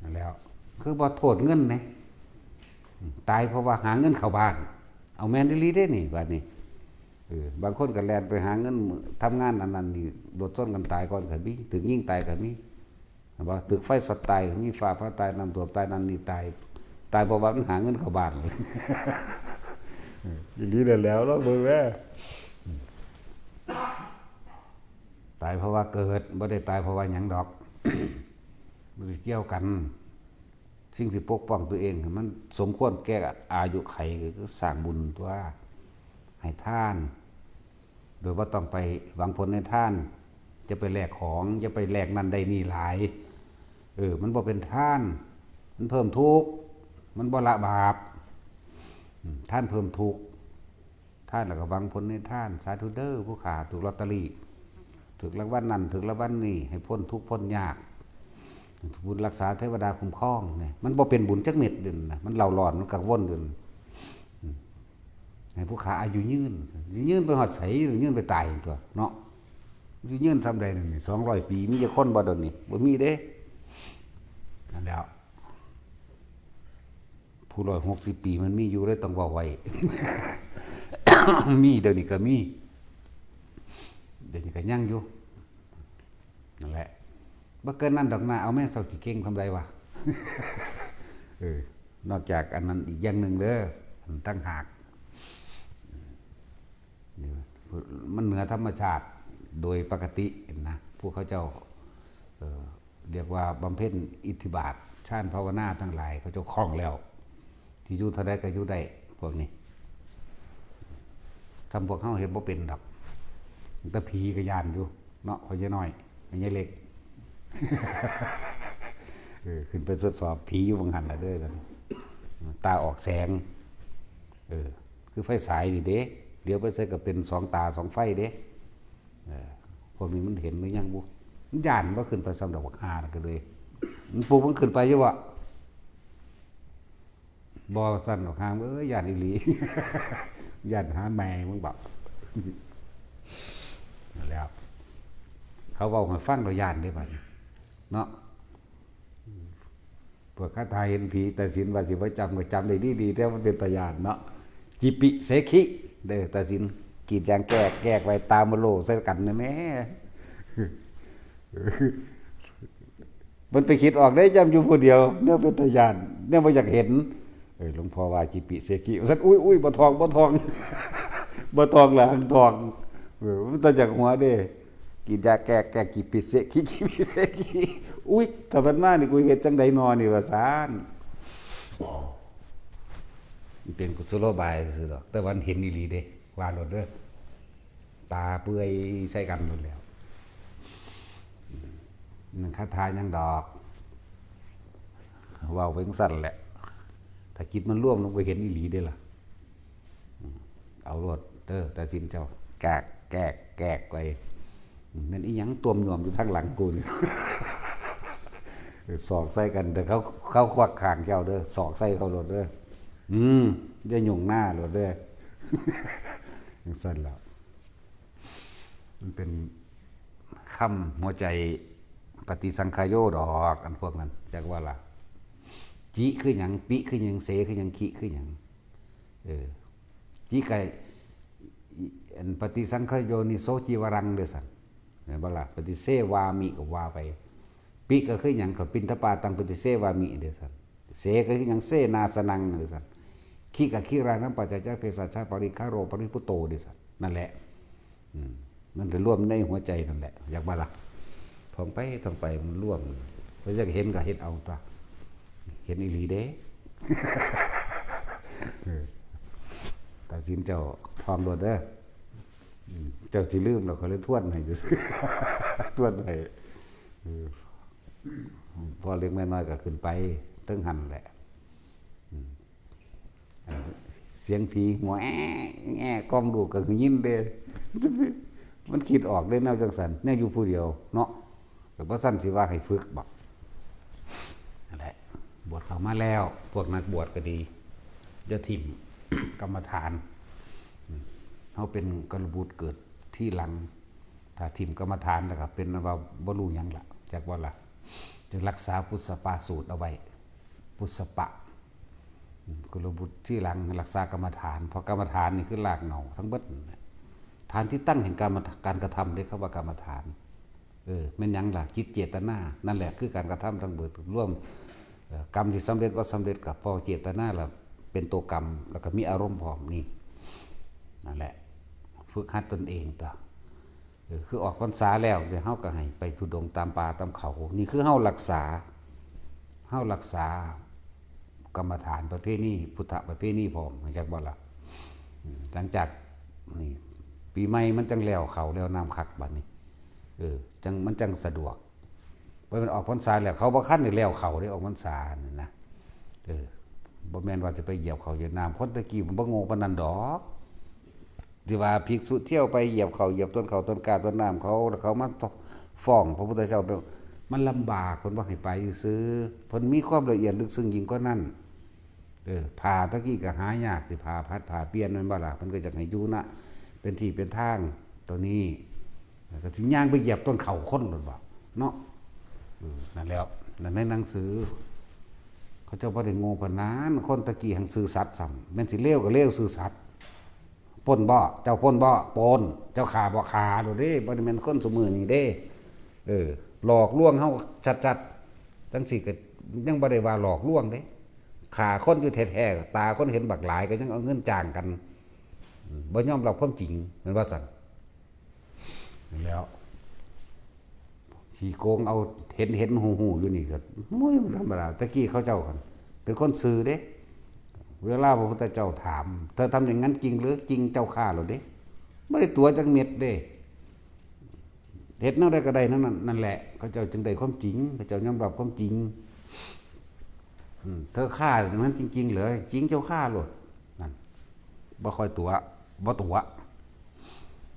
นั่นแหล้ว คือบ่โทษเงินไง อืม ตายเพราะว่าหาเงินเข้าบ้าน เอาแม่นอีหลีเด้นี่ บัดนี้ เออ บางคนก็แล่นไปหาเงิน ทำงานอันนั้นนี่ รถชนกันตายก่อนก็มี ถูกยิงตายก็มี ว่าถูกไฟช็อตตายก็มี ฟ้าผ่าตาย น้ำท่วมตาย นั่นนี่ตาย ตายเพราะว่ามันหาเงินเข้าบ้าน เออ อีหลีนั่นแหล้ว ลองเบิ่งแหม ตายเพราะว่าเกิด บ่ได้ตายเพราะว่าหยังดอก บ่ได้เกี่ยวกัน สิ่งที่ปกป้องตัวเองให้มันสมควรแก่อายุไข ก็คือสร้างบุญตั๊ว ให้ทาน โดยบ่ต้องไปหวังผลในทาน อย่าไปแลกของ อย่าไปแลกนั่นได้นี่หลาย เออ มันบ่เป็นทาน มันเพิ่มทุกข์ มันบ่ละบาป อืม ทานเพิ่มทุกข์ ทานแล้วก็หวังผลในทาน สาธุเด้อ ผู้ข้าถูกลอตเตอรี่ ถูกรางวัลนั่น ถูกรางวัลนี่ ให้พ้นทุกข์พ้นยาก บุญรักษาเทวดาคุ้มครองเนี่ย มันบ่เป็นบุญจักเม็ดเด่นนะ มันเร่าร้อน มันกังวลเด่น อืม ให้ผู้ข้าอายุยืน ยืนไปฮอดไส ยืนไปตายตั๊วเนาะ สิยืนส่ำใดนั่นนี่ สองร้อยปี มีจักคนบ่เดี๋ยวนี้ บ่มีเด้ นั่นแหล้ว ผู้ร้อยหกสิบปีมันมีอยู่เลย ต้องเว้าไว้ มี เดี๋ยวนี้ก็มี เดี๋ยวนี้ก็ยังอยู่ นั่นแหละ บ่เกินนั้นดอกนา เอาแม่เฒ่าขี้เก่งส่ำใดวะ เออ นอกจากอันนั้นอีกอย่างหนึ่งเด้อ อันต่างหาก มันเหนือธรรมชาติโดยปกตินะ พวกเขาเจ้า เอ่อ เรียกว่าบำเพ็ญอิทธิบาท ฌานภาวนาทั้งหลาย เขาเจ้าคล่องแล้ว ที่อยู่เท่าใดก็อยู่ได้ พวกนี้ ทำพวกเฮาเฮ็ดบ่เป็นดอก แต่ผีก็ย้านอยู่เนาะ พ่อใหญ่น้อย แม่ใหญ่เล็ก เออ ขึ้นไปทดสอบผีอยู่บางหันละเด้อ ตาออกแสง เออ คือไฟฉายนี่เด้ เดี๋ยวไปใส่ก็เป็นสองตาสองไฟเด้ เออ พวกนี้มันเห็นหรือยังบุ มันย้านว่าขึ้นไปซ้ำดอกบักห่าน่ะก็เลย มันปลุกมันขึ้นไปอยู่บ่ บ่ สั่นดอกห่า เอ้ย ย้านอีหลี ย้านหาแม่มึงบอก แล้ว เขาเว้าให้ฟังเราย้านได้บัดนี้เนาะ พวกคาถาเห็นผีตัดสินว่าสิบ่จำก็จำได้ดีๆ แต่มันเป็นตาย้านเนาะ จิปิเสขิ เด้อ ตัดสิน กรีดยางแกกแกกไว้ ตามมาโลใส่กันนะแม่ มันไปคิดออกได้จำอยู่ผู้เดียว เนี่ยเป็นตาย้าน เนี่ยบ่อยากเห็น เออ หลวงพ่อว่าจิปิเสขิ ว่าซั่น อุ้ยอุ้ย บ่ทอง บ่ทอง บ่ทองหลังทอง เออ มันตาจากหัวเด้ กินยาแก้ แก้กิปิเสกิ กิปิเสกิ อุ้ย ถ้ามันมานี่กูเฮ็ดจังใดนอนี่ ว่าซั่น มันเป็นกุศโลบายซื่อดอก แต่วันเห็นอีหลีเด้ ว่าโลดเด้อ ตาเปื่อยใส่กันโลดแล้ว นั่นคาถาหยังดอก เว้าไปจั่งซั่นแหละ ถ้าจิตมันรวมลงไปเห็นอีหลีเด้ล่ะ เอาโลดเด้อ ตัดสินเจ้า แกกแกกแกกไป แม่นอีหยังตวมหน่วมอยู่ทางหลังกูนี่ สอกใส่กัน แต่เขา เขาควักข้างเจ้าเด้อ สอกใส่เขาโลดเด้อ อืม อย่ายุ่งหน้าโลดเด้อ จั่งซั่นล่ะ มันเป็นคำหัวใจปฏิสังขายโยดอก อันพวกนั้น จักว่าล่ะ จิคือหยัง ปิคือหยัง เสคือหยัง ขิคือหยัง เออ จิกะ อันปฏิสังขายโยนิโสจิวรังเด้อซั่น เห็นบ่ล่ะ ปฏิเสวามิก็ว่าไป ปิก็คือหยัง ก็ปิณฑปาตังปฏิเสวามิเด้อซั่น เสก็คือหยัง เสนาสนังเด้อซั่น ขิก็ขิรานังปัจจาเภสัชชาปริคาโรปริพุตโตเด้อซั่น นั่นแหละ อืม มันจะรวมในหัวใจนั่นแหละ อยากบ่ล่ะ ท่องไป ท่องไป มันรวม เพิ่นอยากเห็นก็เฮ็ดเอาตั๊ว เห็นอีหลีเด้ เออ ตัดสินเจ้า ท่องโลดเด้อ อืม เจ้าสิลืมแล้ว ข้อยเลยทวนให้ซื่อๆ ทวนให้ เออ พอเล็กน้อยก็ขึ้นไปเทิงหั้นแหละ อืม เสียงผีหัวแอะแอะ กองลูกก็คือยินเด้ มันคิดออกเด้แนวจั่งซั่น แนวอยู่ผู้เดียวเนาะ ก็บ่ซั่นสิว่าให้ฝึกบ่ นั่นแหละ บวชเข้ามาแล้ว พวกนักบวชก็ดี อย่าถิ่ม กรรมฐาน อืม เฮาเป็นกัลบุตรเกิดทีหลัง ถ้าถิ่มกรรมฐานแล้วก็เป็นว่าบ่รู้หยังละ จักว่าล่ะ จึงรักษาปุสปาสูตรเอาไว้ ปุสปะ อืม กุลบุตรที่หลังรักษากรรมฐาน เพราะกรรมฐานนี่คือรากเหง้าทั้งเบิดนั่นแหละ ฐานที่ตั้งแห่งกรรม การกระทำเรียกคำว่ากรรมฐาน เออ แม่นหยังล่ะ จิตเจตนา นั่นแหละคือการกระทำทั้งเบิดรวม เอ่อ กรรมที่สำเร็จบ่สำเร็จก็เพราะเจตนาล่ะเป็นตัวกรรม แล้วก็มีอารมณ์พร้อมนี่ นั่นแหละ ฝึกหัดตนเองตั๊ว เออ คือออกพรรษาแล้ว เดี๋ยวเฮาก็ให้ไปธุดงค์ตามป่าตามเขา นี่คือเฮารักษา เฮารักษากรรมฐานประเพณี พุทธประเพณีพร้อม รู้จักบ่ล่ะ อืม หลังจากนี่ ปีใหม่มันจั่งแล้วเข้าแล้วน้ำคักบัดนี้ เออ จั่ง มันจั่งสะดวก บ่แม่นออกพรรษาแล้ว เขาบ่คันได้แล้วเข้าเด้ ออกพรรษานี่นะ เออ บ่แม่นว่าจะไปเหยียบเข้าเหยียบน้ำ คนตะกี้มันบ่โง่ปานนั้นดอก ที่ว่าภิกษุเที่ยวไปเหยียบเข้าเหยียบต้นเข้าต้นกล้าต้นน้ำเขา แล้วเขามาฟ้องพระพุทธเจ้า มันลำบาก เพิ่นบ่ให้ไปซื่อๆ เพิ่นมีความละเอียดลึกซึ้งยิ่งกว่านั้น เออ ผ้าตะกี้ก็หายาก สิผ้าพัดผ้าเปลี่ยนแม่นบ่ล่ะ เพิ่นก็อยากให้อยู่นะ เป็นที่เป็นทาง ตัวนี้ แล้วก็สิย่างไปเหยียบต้นเข้าคนโลดบ่ เนาะ อืม นั่นแหล้ว นั่นในหนังสือ เขาเจ้าบ่ได้โง่ปานนั้น คนตะกี้หั้นซื่อสัตย์ซ้ำ แม่นสิเลวก็เลวซื่อสัตย์ ปล้นบ่ เจ้าปล้นบ่ ปล้น เจ้าฆ่าบ่ ฆ่าโลดเด้ บ่ได้แม่นคนซุมื้อนี้เด้ เออ หลอกลวงเฮาชัดๆ จั่งซี้ก็ยังบ่ได้ว่าหลอกลวงเด้ ฆ่าคนอยู่แท้ๆ ตาคนเห็นบักหลายก็ยังเอาเงินจ้างกัน อืม บ่ยอมรับความจริง แม่นว่าซั่น แล้ว ขี้โกงเอาเห็นเห็นหูหูอยู่นี่ก็ โอ้ย มันธรรมดา ตะกี้เขาเจ้ากัน เป็นคนซื่อเด้ เวลาพระพุทธเจ้าถาม "เธอทำอย่างนั้นจริงหรือ?" "จริงเจ้าข้า" โลดเด้ บ่ได้ตั๋วจักเม็ดเด้ เฮ็ดแนวใดก็ได้นั่นนั่นนั่นแหละ เขาเจ้าจึงได้ความจริง เขาเจ้ายอมรับความจริง อืม เธอฆ่าอย่างนั้นจริงๆเหรอ จริงเจ้าฆ่าโลด นั่น บ่ค่อยตั๋ว บ่ตั๋ว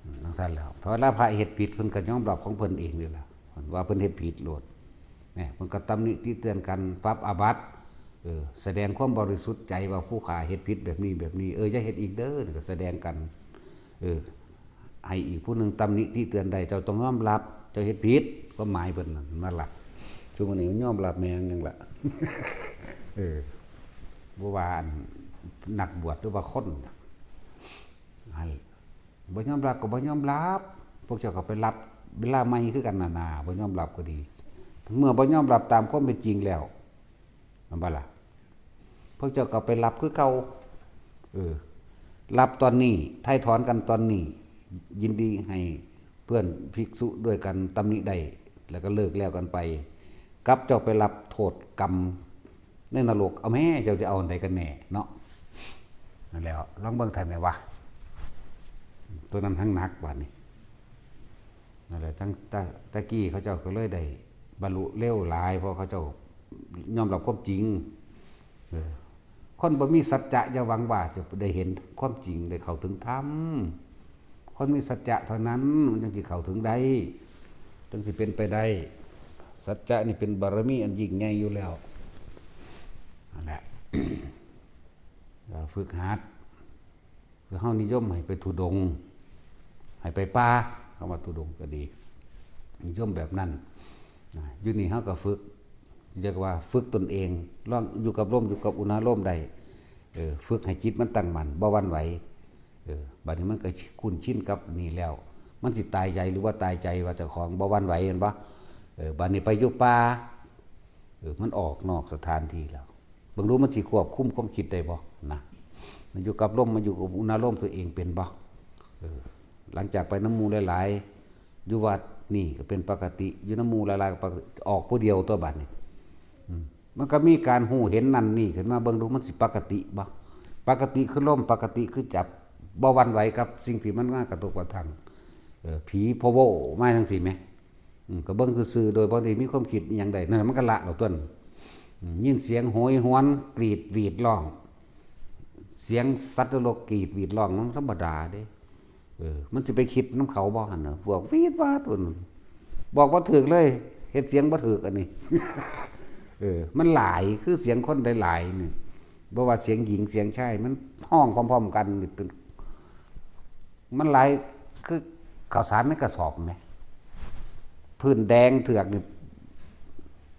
อืม จั่งซั้นแหล้ว เพราะเวลาพระเฮ็ดผิด เพิ่นก็ยอมรับของเพิ่นเองนี่ล่ะ ว่าเพิ่นเฮ็ดผิดโลด แหม เพิ่นก็ตำหนิติเตือนกัน ปรับอาบัติ เออ แสดงความบริสุทธิ์ใจว่าผู้ฆ่าเฮ็ดผิดแบบนี้แบบนี้ เออ อย่าเฮ็ดอีกเด้อ ก็แสดงกัน เออ ให้อีกผู้หนึ่งตำหนิติเตือนได้ เจ้าต้องยอมรับ เจ้าเฮ็ดผิด ความหมายเพิ่นนั่น นั่นล่ะ ซุมื้อนี้มันยอมรับแม่งหยังล่ะ เออ บ่ว่าอันนักบวชหรือว่าคน หั่น บ่ยอมรับก็บ่ยอมรับ พวกเจ้าก็ไปรับเวลาใหม่คือกันนั่นน่ะ บ่ยอมรับก็ดี เมื่อบ่ยอมรับตามความเป็นจริงแล้ว แม่นบ่ล่ะ พวกเจ้าก็ไปรับคือเก่า เออ รับตอนนี้ ไถ่ถอนกันตอนนี้ ยินดีให้เพื่อนภิกษุด้วยกันตำหนิได้ แล้วก็เลิกแล้วกันไป กับเจ้าไปรับโทษกรรมในนรก เอาแม่ เจ้าจะเอาอันใดกันแน่เนาะ นั่นแหละ ลองเบิ่งไทยแม่ว่า ตัวนั้นทั้งหนักบาดนี้ นั่นแหละ จั่ง ตะ ตะกี้เขาเจ้าก็เลยได้บรรลุเร็วหลาย เพราะเขาเจ้ายอมรับความจริง เออ คนบ่มีสัจจะอย่าหวังว่าจะได้เห็นความจริง ได้เข้าถึงธรรม คนมีสัจจะเท่านั้นมันจั่งสิเข้าถึงได้ จั่งสิเป็นไปได้ สัจจะนี่เป็นบารมีอันยิ่งใหญ่อยู่แล้ว นั่นแหละ ก็ฝึกหัด คือเฮานิยมให้ไปธุดงค์ ให้ไปป่า คำว่าธุดงค์ก็ดี นิยมแบบนั้น นะ อยู่นี่เฮาก็ฝึก เรียกว่าฝึกตนเอง ลองอยู่กับลม อยู่กับอุณหภูมิได้ เออ ฝึกให้จิตมันตั้งมั่น บ่หวั่นไหว เออ บัดนี้มันก็คุ้นชินกับนี่แล้ว มันสิตายใจหรือว่าตายใจว่าเจ้าของบ่หวั่นไหว เห็นบ่ เออ บัดนี้ไปอยู่ป่า เออ มันออกนอกสถานที่แล้ว เบิ่งดูมันสิควบคุมความคิดได้บ่นะ มันอยู่กับลม มันอยู่กับอุณหภูมิตัวเองเป็นบ่ เออ หลังจากไปนำหมู่หลายๆ อยู่วัดนี่ก็เป็นปกติ อยู่นำหมู่หลายๆ ก็ปกติ ออกผู้เดียวตัวบัดนี้ อืม มันก็มีการฮู้เห็นนั่นนี่ขึ้นมา เบิ่งดูมันสิปกติบ่ ปกติคือลม ปกติคือจับ บ่หวั่นไหวกับสิ่งที่มันมากระทบกระทั่ง เออ ผีพะโว้มาจั่งซี้แหม อืม ก็เบิ่งซื่อๆ โดยบ่ได้มีความคิดอิหยังใด นั่นแหละมันก็ละแล้วตั๊ว อืม ยินเสียงโหยหวนกรีดหวีดร้อง เสียงสัตว์นรกกรีดหวีดร้องมันธรรมดาเด้ เออ มันสิไปคิดนำเขาบ่หั่นน่ะ พวกหวีดหวาดพุ่น บอกบ่ถูกเลย เฮ็ดเสียงบ่ถูกอันนี้ เออ มันหลาย คือเสียงคนหลายๆ นี่ บ่ว่าเสียงหญิงเสียงชาย มันฮ้องพร้อมๆ กันนี่เป็น มันหลาย คือข้าวสารในกระสอบแหม พื้นแดงเถือกนี่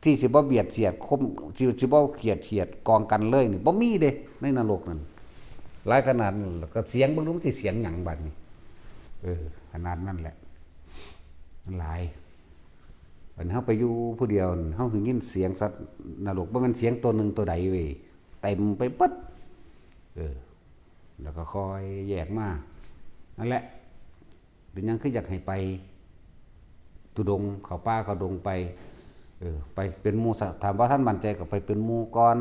ที่สิบ่เบียดเสียดคม สิ สิบ่เขียดเขียดกองกันเลยนี่ บ่มีเด้ ในนรกนั่น หลายขนาดนั้น แล้วก็เสียง บ่รู้มันสิเสียงหยังบัดนี้ เออ ขนาดนั้นแหละ มันหลาย บัดนี้เฮาไปอยู่ผู้เดียวนี่ เฮาสิยินเสียงสัตว์นรก บ่แม่นเสียงตัวหนึ่งตัวใดเว้ย เต็มไปเบิด เออ แล้วก็ค่อยแยกมา นั่นแหละ เป็นหยังคืออยากให้ไปธุดงค์ เข้าป่าเข้าดงไป เออ ไปเป็นหมู่ซะ ถ้าบ่ทันมั่นใจก็ไปเป็นหมู่ก่อน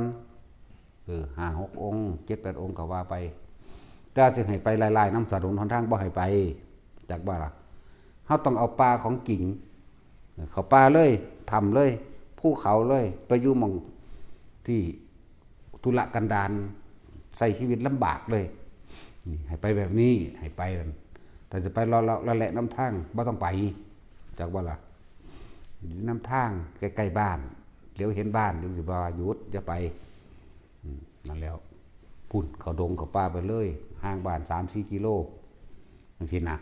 เออ ห้าหกองค์ เจ็ดแปดองค์ก็ว่าไป แต่สิให้ไปหลายๆ นำถนนหนทางบ่ให้ไป จักบ่ล่ะ เฮาต้องเอาป่าของจริง เข้าป่าเลย ถ้ำเลย ภูเขาเลย ไปอยู่หม่องที่ทุรกันดาร ใช้ชีวิตลำบากเลย นี่ ให้ไปแบบนี้ ให้ไป ถ้าจะไปเลาะๆ แหละๆ นำทาง บ่ต้องไป จักบ่ล่ะ นำทางใกล้ๆ บ้าน เหลียวเห็นบ้าน จั่งสิว่าหยุด อย่าไป อืม นั่นแล้ว พุ้น เข้าดงเข้าป่าไปเลย ห่างบ้านสามสี่กิโล จั่งซี้นะ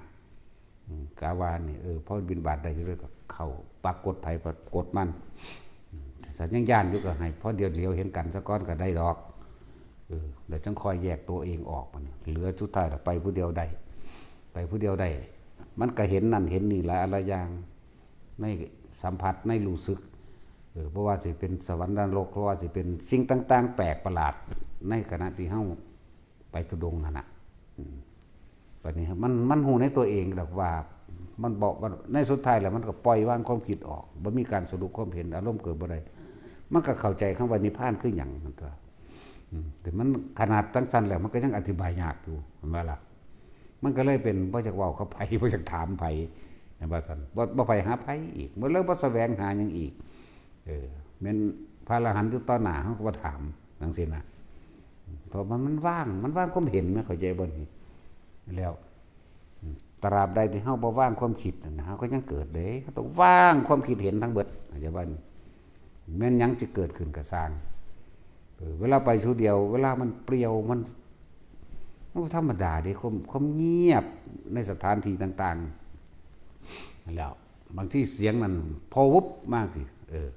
อืม กะว่านี่ เออ พอบิณฑบาตได้อยู่เลยก็เข้า ปักกฎไผปักกฎมัน อืม ถ้ายังย้านอยู่ก็ให้พอเดียวเหลียวเห็นกันซะก่อนก็ได้ดอก เออ แล้วจั่งค่อยแยกตัวเองออก บัดนี้ เหลือสุดท้ายแล้วไปผู้เดียวได้ ไปผู้เดียวได้ มันก็เห็นนั่นเห็นนี่หลายอะหลายอย่าง ในสัมผัส ในรู้สึก เออ บ่ว่าสิเป็นสวรรค์นรก บ่ว่าสิเป็นสิ่งต่างๆ แปลกประหลาด ในขณะที่เฮาไปธุดงค์นั่นน่ะ อืม บัดนี้มัน มันฮู้ในตัวเองดอกว่า มันบอกว่า ในสุดท้ายแล้วมันก็ปล่อยวางความคิดออก บ่มีการสรุปความเห็น อารมณ์เกิดบ่ได้ มันก็เข้าใจคำว่านิพพานคือหยังนั่นตั๊ว อืม แต่มันขนาดจั่งซั้นแล้ว มันก็ยังอธิบายยากอยู่ เห็นบ่ล่ะ มันก็เลยเป็นบ่อยากเว้ากับไผ บ่อยากถามไผ เห็นว่าซั่น บ่ บ่ไปหาไผอีก บ่เลยบ่แสวงหาหยังอีก เออ แม่นพระอรหันต์อยู่ต่อหน้า เฮาก็บ่ถามจังซี่นะ เพราะมัน มันว่าง มันว่างความเห็น แม่นเข้าใจบ่นี่ แล้ว ตราบใดที่เฮาบ่ว่างความคิดนั่นนะ เฮาก็ยังเกิดเด้ เฮาต้องว่างความคิดเห็นทั้งเบิด เข้าใจบ่นี่ แม่นหยังสิเกิดขึ้นก็ซ่าง เออ เวลาไปผู้เดียว เวลามันเปลี่ยว มัน มันธรรมดาเด้ ความ ความเงียบในสถานที่ต่างๆ นั่นแหล้ว บางทีเสียงนั่นพอวุบมากสิ เออ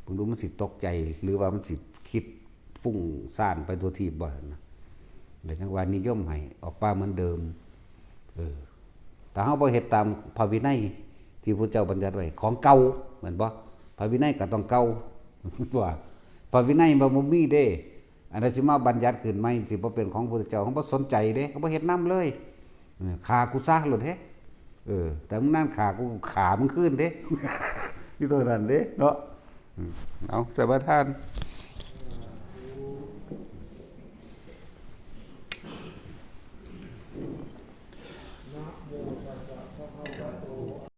เบิ่งดูมันสิตกใจ หรือว่ามันสิคิดฟุ้งซ่านไปทั่วทีปบ่นะ เลยจังว่านิยมให้ออกป่าเหมือนเดิม เออ ถ้าเฮาบ่เฮ็ดตามพระวินัยที่พระเจ้าบัญญัติไว้ ของเก่า แม่นบ่ พระวินัยก็ต้องเก่า ตัว พระวินัยมันบ่มีเด้ อันนั้นสิมาบัญญัติขึ้นใหม่ สิบ่เป็นของพระพุทธเจ้า เฮาบ่สนใจเด้ เฮาบ่เฮ็ดนำเลย เออ ฆ่ากูซะโลดเฮ้ เออ แต่มึงนั่นฆ่ากู ฆ่ามึงคืนเด้ นี่ตัวนั้นเด้เนาะ อืม เอา แต่ว่าท่าน